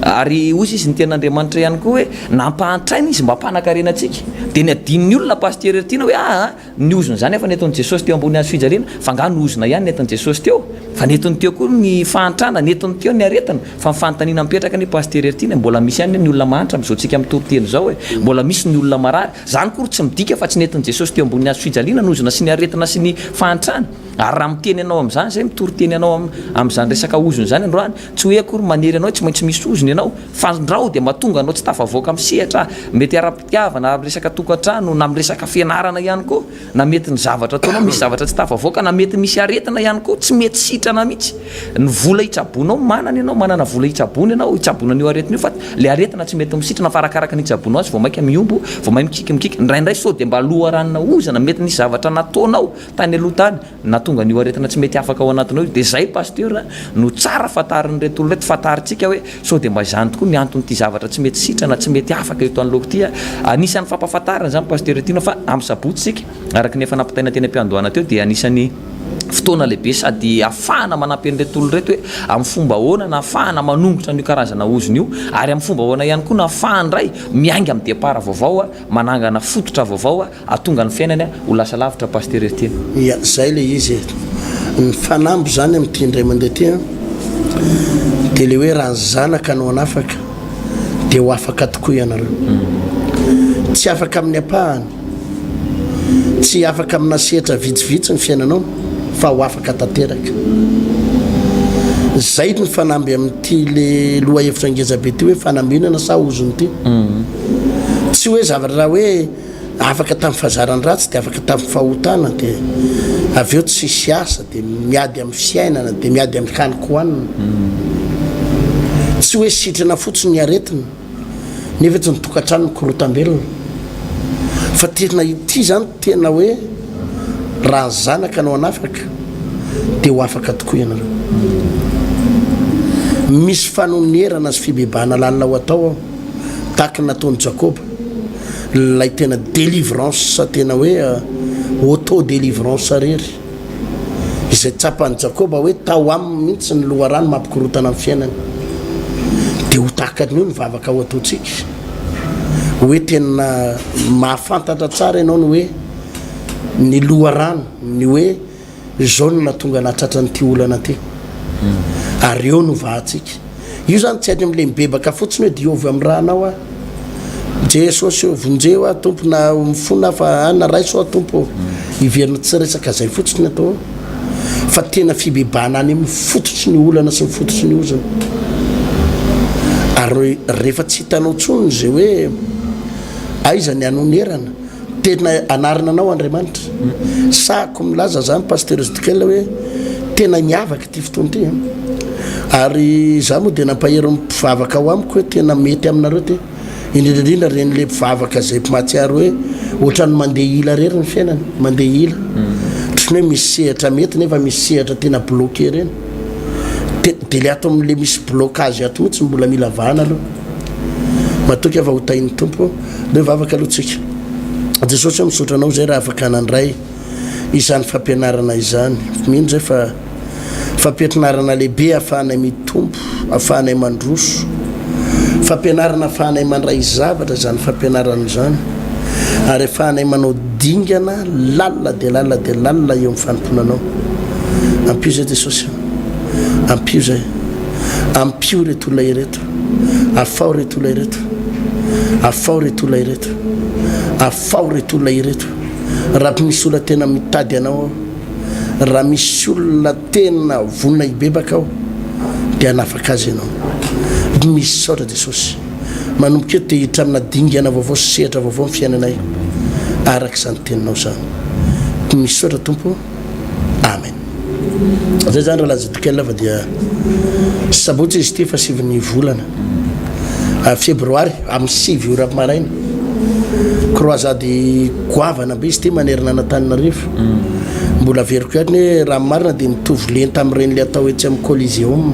Ary hoy sisa ny tenin'Andriamanitra ihany koa hoe nampahantraina izy mba hampanakarena antsika. Dia ny adinon'ny olona Pasteur Heritiana hoe aa ny ozona izany efa nentin'i Jesosy teo ambony hazo fijaliana, fa angaha ny ozona ihany nentin'i Jesosy teo? Fa nentiny teo koa ny fahantrana, nentiny teo ny aretina. Fa ny fanontaniana mipetraka anie Pasteur Heritiana mbola misy ihany ny olona mahantra amin'izao tsika mitory teny izao e, mbola misy ny olona marary. Izany akory tsy midika fa tsy nentin'i Jesosy teo ambonin'ny hazo fijaliana ny ozona sy ny aretina sy ny fahantrana. Ary raha miteny anao amin'izany izay, mitory teny anao amin'izany resaka ozona izany androany, tsy hoe akory manery anao hoe tsy maintsy misy ozona ianao, fa ndrao dia mahatonga anao tsy tafavoaka amin'ny sehatra mety ara-pitiavana, amin'ny resaka tokantrano, na amin'ny resaka fianarana ihany koa, na mety ny zavatra ataonao misy zavatra tsy tafavoaka, na mety misy aretina ihany koa tsy mety sitrana mihitsy. Ny vola hitsaboanao, manana ianao, manana vola hitsaboana ianao, hitsaboana an'io aretina io, fa ilay aretina tsy mety misitrana fa arakaraka ny hitsaboanao azy vao mainka mihombo, vao may mikiky mikiky. Indraindray sao dia mba loharanona ozona, mety nisy zavatra nataonao tany aloha tany nahatonga an'io aretina tsy mety afaka ao anatinao io. Dia izay Pasteur no tsara fantarin'ireto olona ireto, fantarintsika hoe sao dia mba izany tokoa ny anton'ity zavatra tsy mety sitrana, tsy mety afaka eto anoloako ity. Anisan'ny fampahafantarana izany Pasteur Tiana fa amin'ny sabotsy isika, araka ny efa nampitaina teny am-piandohana teo dia anisan'ny fotoana lehibe sady ahafahana manampy an'ireto olona ireto hoe amin'ny fomba ahoana no ahafahana manongotra an'io karazana ozona io ary amin'ny fomba ahoana ihany koa no ahafahany indray miainga amin'ny départ vaovao, manangana fototra vaovao hahatonga ny fiainany ho lasa lavitra Pasteur Heritiana. Ya, zay le izy e. Ny fanamby zany amin'ity indray mandeha ity an, dia le hoe raha ny zanaka no hanafaka dia ho afaka tokoa ianareo. Tsy afaka amin'ny ampahany, tsy afaka amina sehatra vitsivitsy ny fiainanao fa ho afaka tanteraka. Zay ny fanamby amin'ity le lohahevitra ngeza be ity hoe fanambinana sa ozona ity. Tsy hoe zavatra hoe Afaka tamin'ny fahazaran-dratsy dia afaka tamin'ny fahotana dia avy eo tsisy asa dia miady amin'ny fiainana dia miady amin'ny hanin-kohanina. Tsy hoe sitrana fotsiny ny aretina nefa tsy ny tokantrano mikorotam-belona fa tena ity izany tena hoe raha ny zanaka no hanafaka dia ho afaka tokoa ianareo. Misy fanonerana sy fibebahana lalina ho atao ao tahaka ny nataon'i Jakoba. Ilay tena délivrance tena hoe auto délivrance rery izay tsapan'i Jakoba hoe tao aminy mihitsy ny loharano mampikorontana ny fiainany dia ho tahaka an'io ny vavaka ho ataontsika hoe tena mahafantatra tsara ianao ny hoe ny loharano ny hoe Izao no nahatonga nahatratra an'ity olana ity. Ary eo no vahantsika. Io zany tsy any amin'ilay mibebaka fotsiny hoe diovy amin'ny rànao aho. Jesosy ô, vonjeo aho Tompo na mifona aho fa ana raiso aho Tompo ô. Hiverina tsy resaka izay fotsiny atao eo. Fa tena fibebahana any amin'ny fototry ny olana sy ny fototry ny ozona. Ary rehefa tsy hitanao intsony izay hoe aiza ny hanonerana, Tena anarina anao Andriamanitra. Sahako milaza zany Pasteur Ezekiel hoe tena miavaka ity fotoana ity an. Ary za moa dia nampahery ny mpivavaka ao amiko hoe tena mety aminareo ity. Indrindra indrindra ireny le mpivavaka izay mahatsiaro hoe ohatran'ny mandeha ila rery ny fiainany, mandeha ila. Ohatran'ny hoe misy sehatra mety nefa misy sehatra tena bloqué ireny. Dia le ato amin'le misy blocage ato mihitsy no mbola mila vahana aloha. Matoky aho fa ho tahin'ny Tompo. Aleo hivavaka aloha tsika. Jesosy ô, misaotra Anao izay raha afaka nandray izany fampianarana izany. Mino izay fa fampianarana lehibe ahafahanay mitombo, ahafahanay mandroso. Fampianarana ahafahanay mandray zavatra izany fampianarana izany. Ary ahafahanay manao dingana lalina dia lalina dia lalina eo amin'ny fanompoana Anao. Ampio izay Jesosy. Ampio izay. Ampio ireto olona ireto. Afaho ireto olona ireto. Afaho ireto olona ireto. Afaho ireto olona ireto. Raha misy olona tena mitady anao aho, raha misy olona tena vonona hibebaka aho, dia hanafaka azy ianao. Misaotra Jesosy. Manomboka eto dia hiditra amina dingana vaovao sy sehatra vaovao ny fiainanay araka izany teninao izany. Misaotra Tompo. Amen. Zay zany rahalahy Zedikela fa dia sabotsy izy ity fa sivin'ny volana ah, febroary amin'ny sivy ora maraina. Croisade goavana be izy ity manerana an'Antananarivo. Mm. Mbola averiko ihany hoe raha marina dia mitovy lenta amin'ireny le atao etsy amin'ny Coliseum.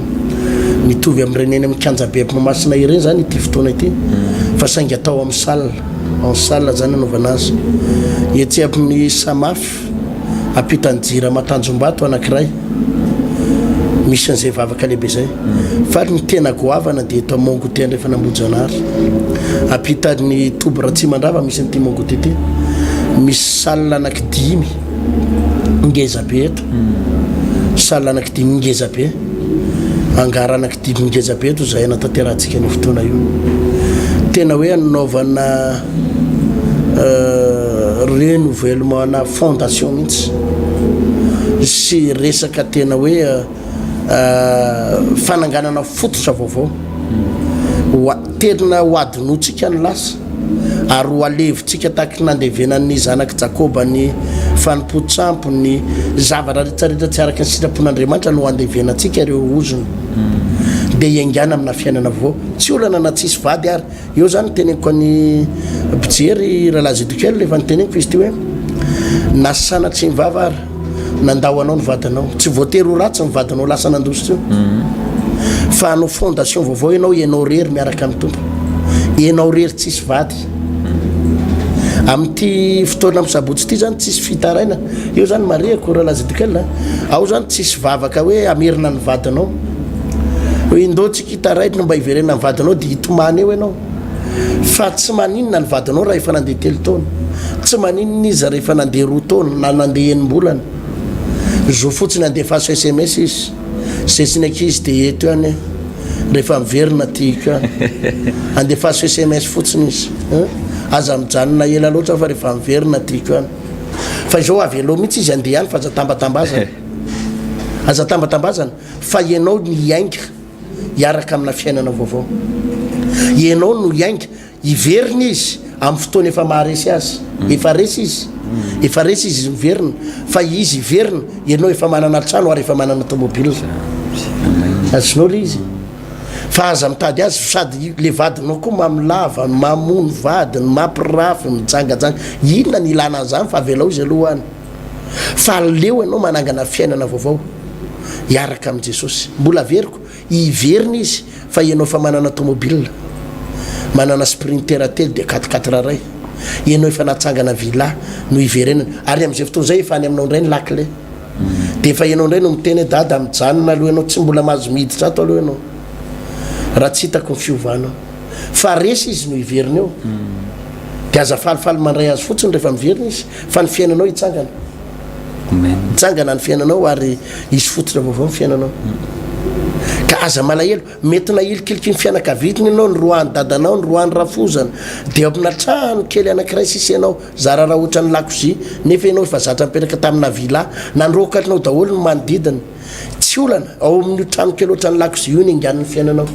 Mitovy amin'ireny eny amin'ny kianjabe Mahamasina ireny zany ity fotoana ity. Mm. Fa saingy atao amin'ny salle, en salle zany anaovana azy. Etsy amin'ny Samaf Ampitan'ny Jirama Tanjombato anankiray. Misy an'izay vavaka lehibe izay. Fa ny tena goavana dia eto Mont Goûter Andrefan'Ambohijanahary. Ampitan'ny toby Ratsimandrava misy an'ity Mont Goûter ity. Misy salle anaky dimy ngeza be eto. Salle anaky dimy ngeza be. Hangar anaky dimy ngeza be eto izay hanatanterahantsika an'io fotoana io. Tena hoe hanaovana renouvellement ana fondation mihitsy sy resaka tena hoe fananganana fototra vaovao. Ho tena ho adinointsika ny lasa ary ho alevintsika tahaky ny nandevenan'ny zanak'i Jakoba ny fanompoan-tsampy, ny zavatra rehetra rehetra tsy araka ny sitrapon'Andriamanitra no handevenantsika ireo ozona. Dia hiaingàna amina fiainana vaovao. Tsy olana na tsisy vady ary. Eo zany teneniko an'i mpijery rahalahy Zedikela efa niteneniko izy ity hoe na sanatria ny vava ary nandao anao ny vadinao tsy voatery ho ratsy ny vadinao lasa nandositra io mhm. fa hanao fondation vaovao ianao ianao rery miaraka amin'ny tompo ianao rery tsisy vady amin'ity fotoana amin'ny sabotsy ity zany tsisy fitaraina eo zany marihako rahalahy Zedikela ao zany tsisy vavaka hoe amerina ny vadinao hoe indao Kita raidina mba hiverenana ny vadinao dia hitomany eo ianao. Fa tsy maninona ny vadinao raha efa nandeha telo taona. Tsy maninona izy raha efa nandeha roa taona na nandeha enim-bolana. Zo fotsiny andefaso sms izy. Zay sy ny ankizy dia eto ihany eh. Rehefa miverina tiako ihany. Andefaso sms fotsiny izy. Aza mijanona ela loatra fa rehefa miverina tiako ihany. Fa izao avelao mihitsy izy handeha any fa aza tambatambazana. Aza tambatambazana. Fa ianao no hiainga hiaraka amina fiainana vaovao. Ianao no hiainga. Hiverina izy amin'ny fotoana efa maharesy azy. Efa resy izy. Efa resy izy, izy miverina. Fa izy hiverina, ianao efa manana trano ary efa manana tomobile. Azonao ilay izy? Fa aza mitady azy, sady le vadinao koa mamolava, mamono vadiny, mampirafy, mijangajanga. Inona ny ilana an'izany fa avelao izy aloha any. Fa aleo ianao manangana fiainana vaovao hiaraka amin'i Jesosy. Mbola averiko, hiverina izy fa ianao efa manana tomobile, manana sprinter telo dia quatre quatre iray. Ianao efa natsangana villa no hiverenany. Ary amin'izay fotoana izay efa any aminao indray ny lakile. Dia efa ianao indray no miteny hoe dada mijanona aloha ianao, tsy mbola mahazo miditra ato aloha ianao raha tsy hitako ny fiovanao. Fa resy izy no hiverina eo. Dia aza falifaly mandray azy fotsiny rehefa miverina izy fa ny fiainanao hitsangana. Hitsangana ny fiainanao ary hisy fototra vaovao ny fiainanao. Ka aza malahelo. Mety nahilikiliky ny fianakaviany ianao, ny roahan'ny dadanao, ny roahan'ny rafozana. Dia amina trano kely anankiray sisa ianao, zara raha ohatran'ny lakozia, nefa ianao efa zatra nipetraka tamina villa. Nandroaka anao daholo ny manodidina. Tsy olana, ao amin'io trano kely ohatran'ny lakozia io ny ingan'ny fiainanao.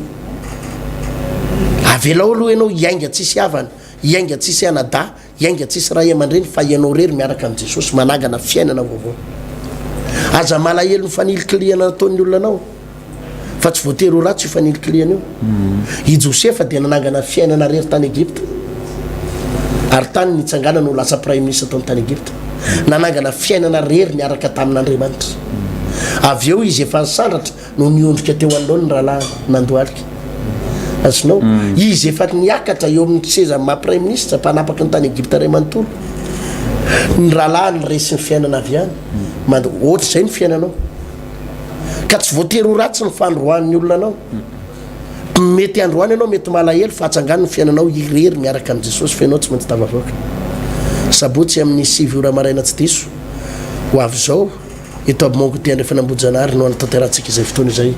Avelao aloha ianao hiainga tsisy havana, hiainga tsisy anadahy, hiainga tsisy ray aman-dreny fa ianao irery miaraka amin'i Jesosy manangana fiainana vaovao. Aza malahelo ny fanilikilihana nataon'ny olona anao fa tsy voatery ho ratsy io fanilikilihana io. I Josefa dia nanangana fiainana irery tany Egypta ary tany nitsanganany ho lasa praiminisitra tao tany Egypta. Nanangana fiainana irery niaraka tamin'Andriamanitra. Avy eo izy efa nisandratra no niondrika teo anoloany ny rahalahiny nandohalika. Azonao? Mm. Izy efa niakatra eo amin'ny seza maha praiminisitra mpanapaky ny tany Egypta iray manontolo. Ny rahalahiny resin'ny fiainana avy any. Mm. Mand ohatr'izay ny fiainanao. Ka tsy voatery ho ratsy ny fandroahan'ny olona anao. Mm. Mety androany ianao mety malahelo fa atsangano ny fiainanao irery miaraka amin'i Jesosy fa ianao tsy maintsy tafavoaka. Sabotsy amin'ny sivy ora maraina tsy diso ho avy izao eto Abmongote Andrefan'Ambohijanahary no hanatanterahantsika izay fotoana izay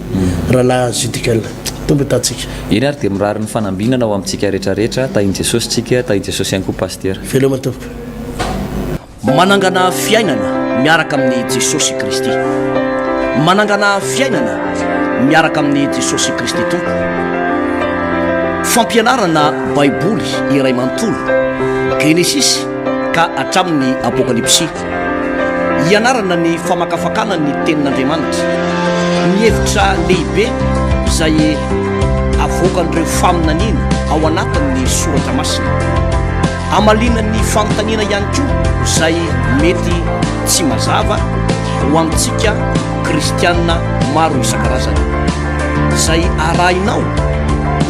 Rahalahy Judicael. Tompo hitantsika. Eny ary dia mirary ny fanambinana ho amintsika rehetra rehetra, tahin'i Jesosy tsika, tahin'i Jesosy ihany koa Pasitera. Veloma tompoko. Manangana fiainana miaraka amin'i Jesosy Kristy. Manangana fiainana miaraka amin'i Jesosy Kristy Tompo. Fampianarana Baiboly iray manontolo, Genesisy ka hatramin'ny Apokalypsy. Hianarana ny famakafakana ny Tenin'Andriamanitra, ny hevitra lehibe izay avoakan'ireo faminaniana ao anatin'ny Soratra Masina. Hamaliana ny fanontaniana ihany koa izay mety tsy mazava ho antsika kristiana maro isan-karazany. Izay arahinao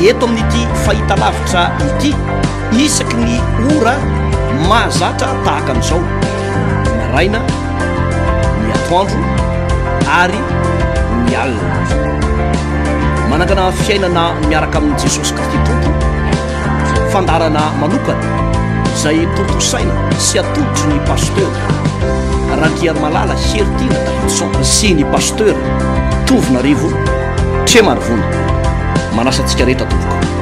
eto amin'ity fahitalavitra ity isaky ny ora mahazatra tahaka an'izao, ny maraina, ny atoandro ary amin'ny alina. Manangana fiainana miaraka amin'i Jesosy Kristy Tompo, fandaharana manokana izay tontosaina sy atolotry ny Pasteur Randriarimalala Heritiana Davidson sy ny Pasteur Tovonarivo Tremarivony. Manasa antsika rehetra tompoko.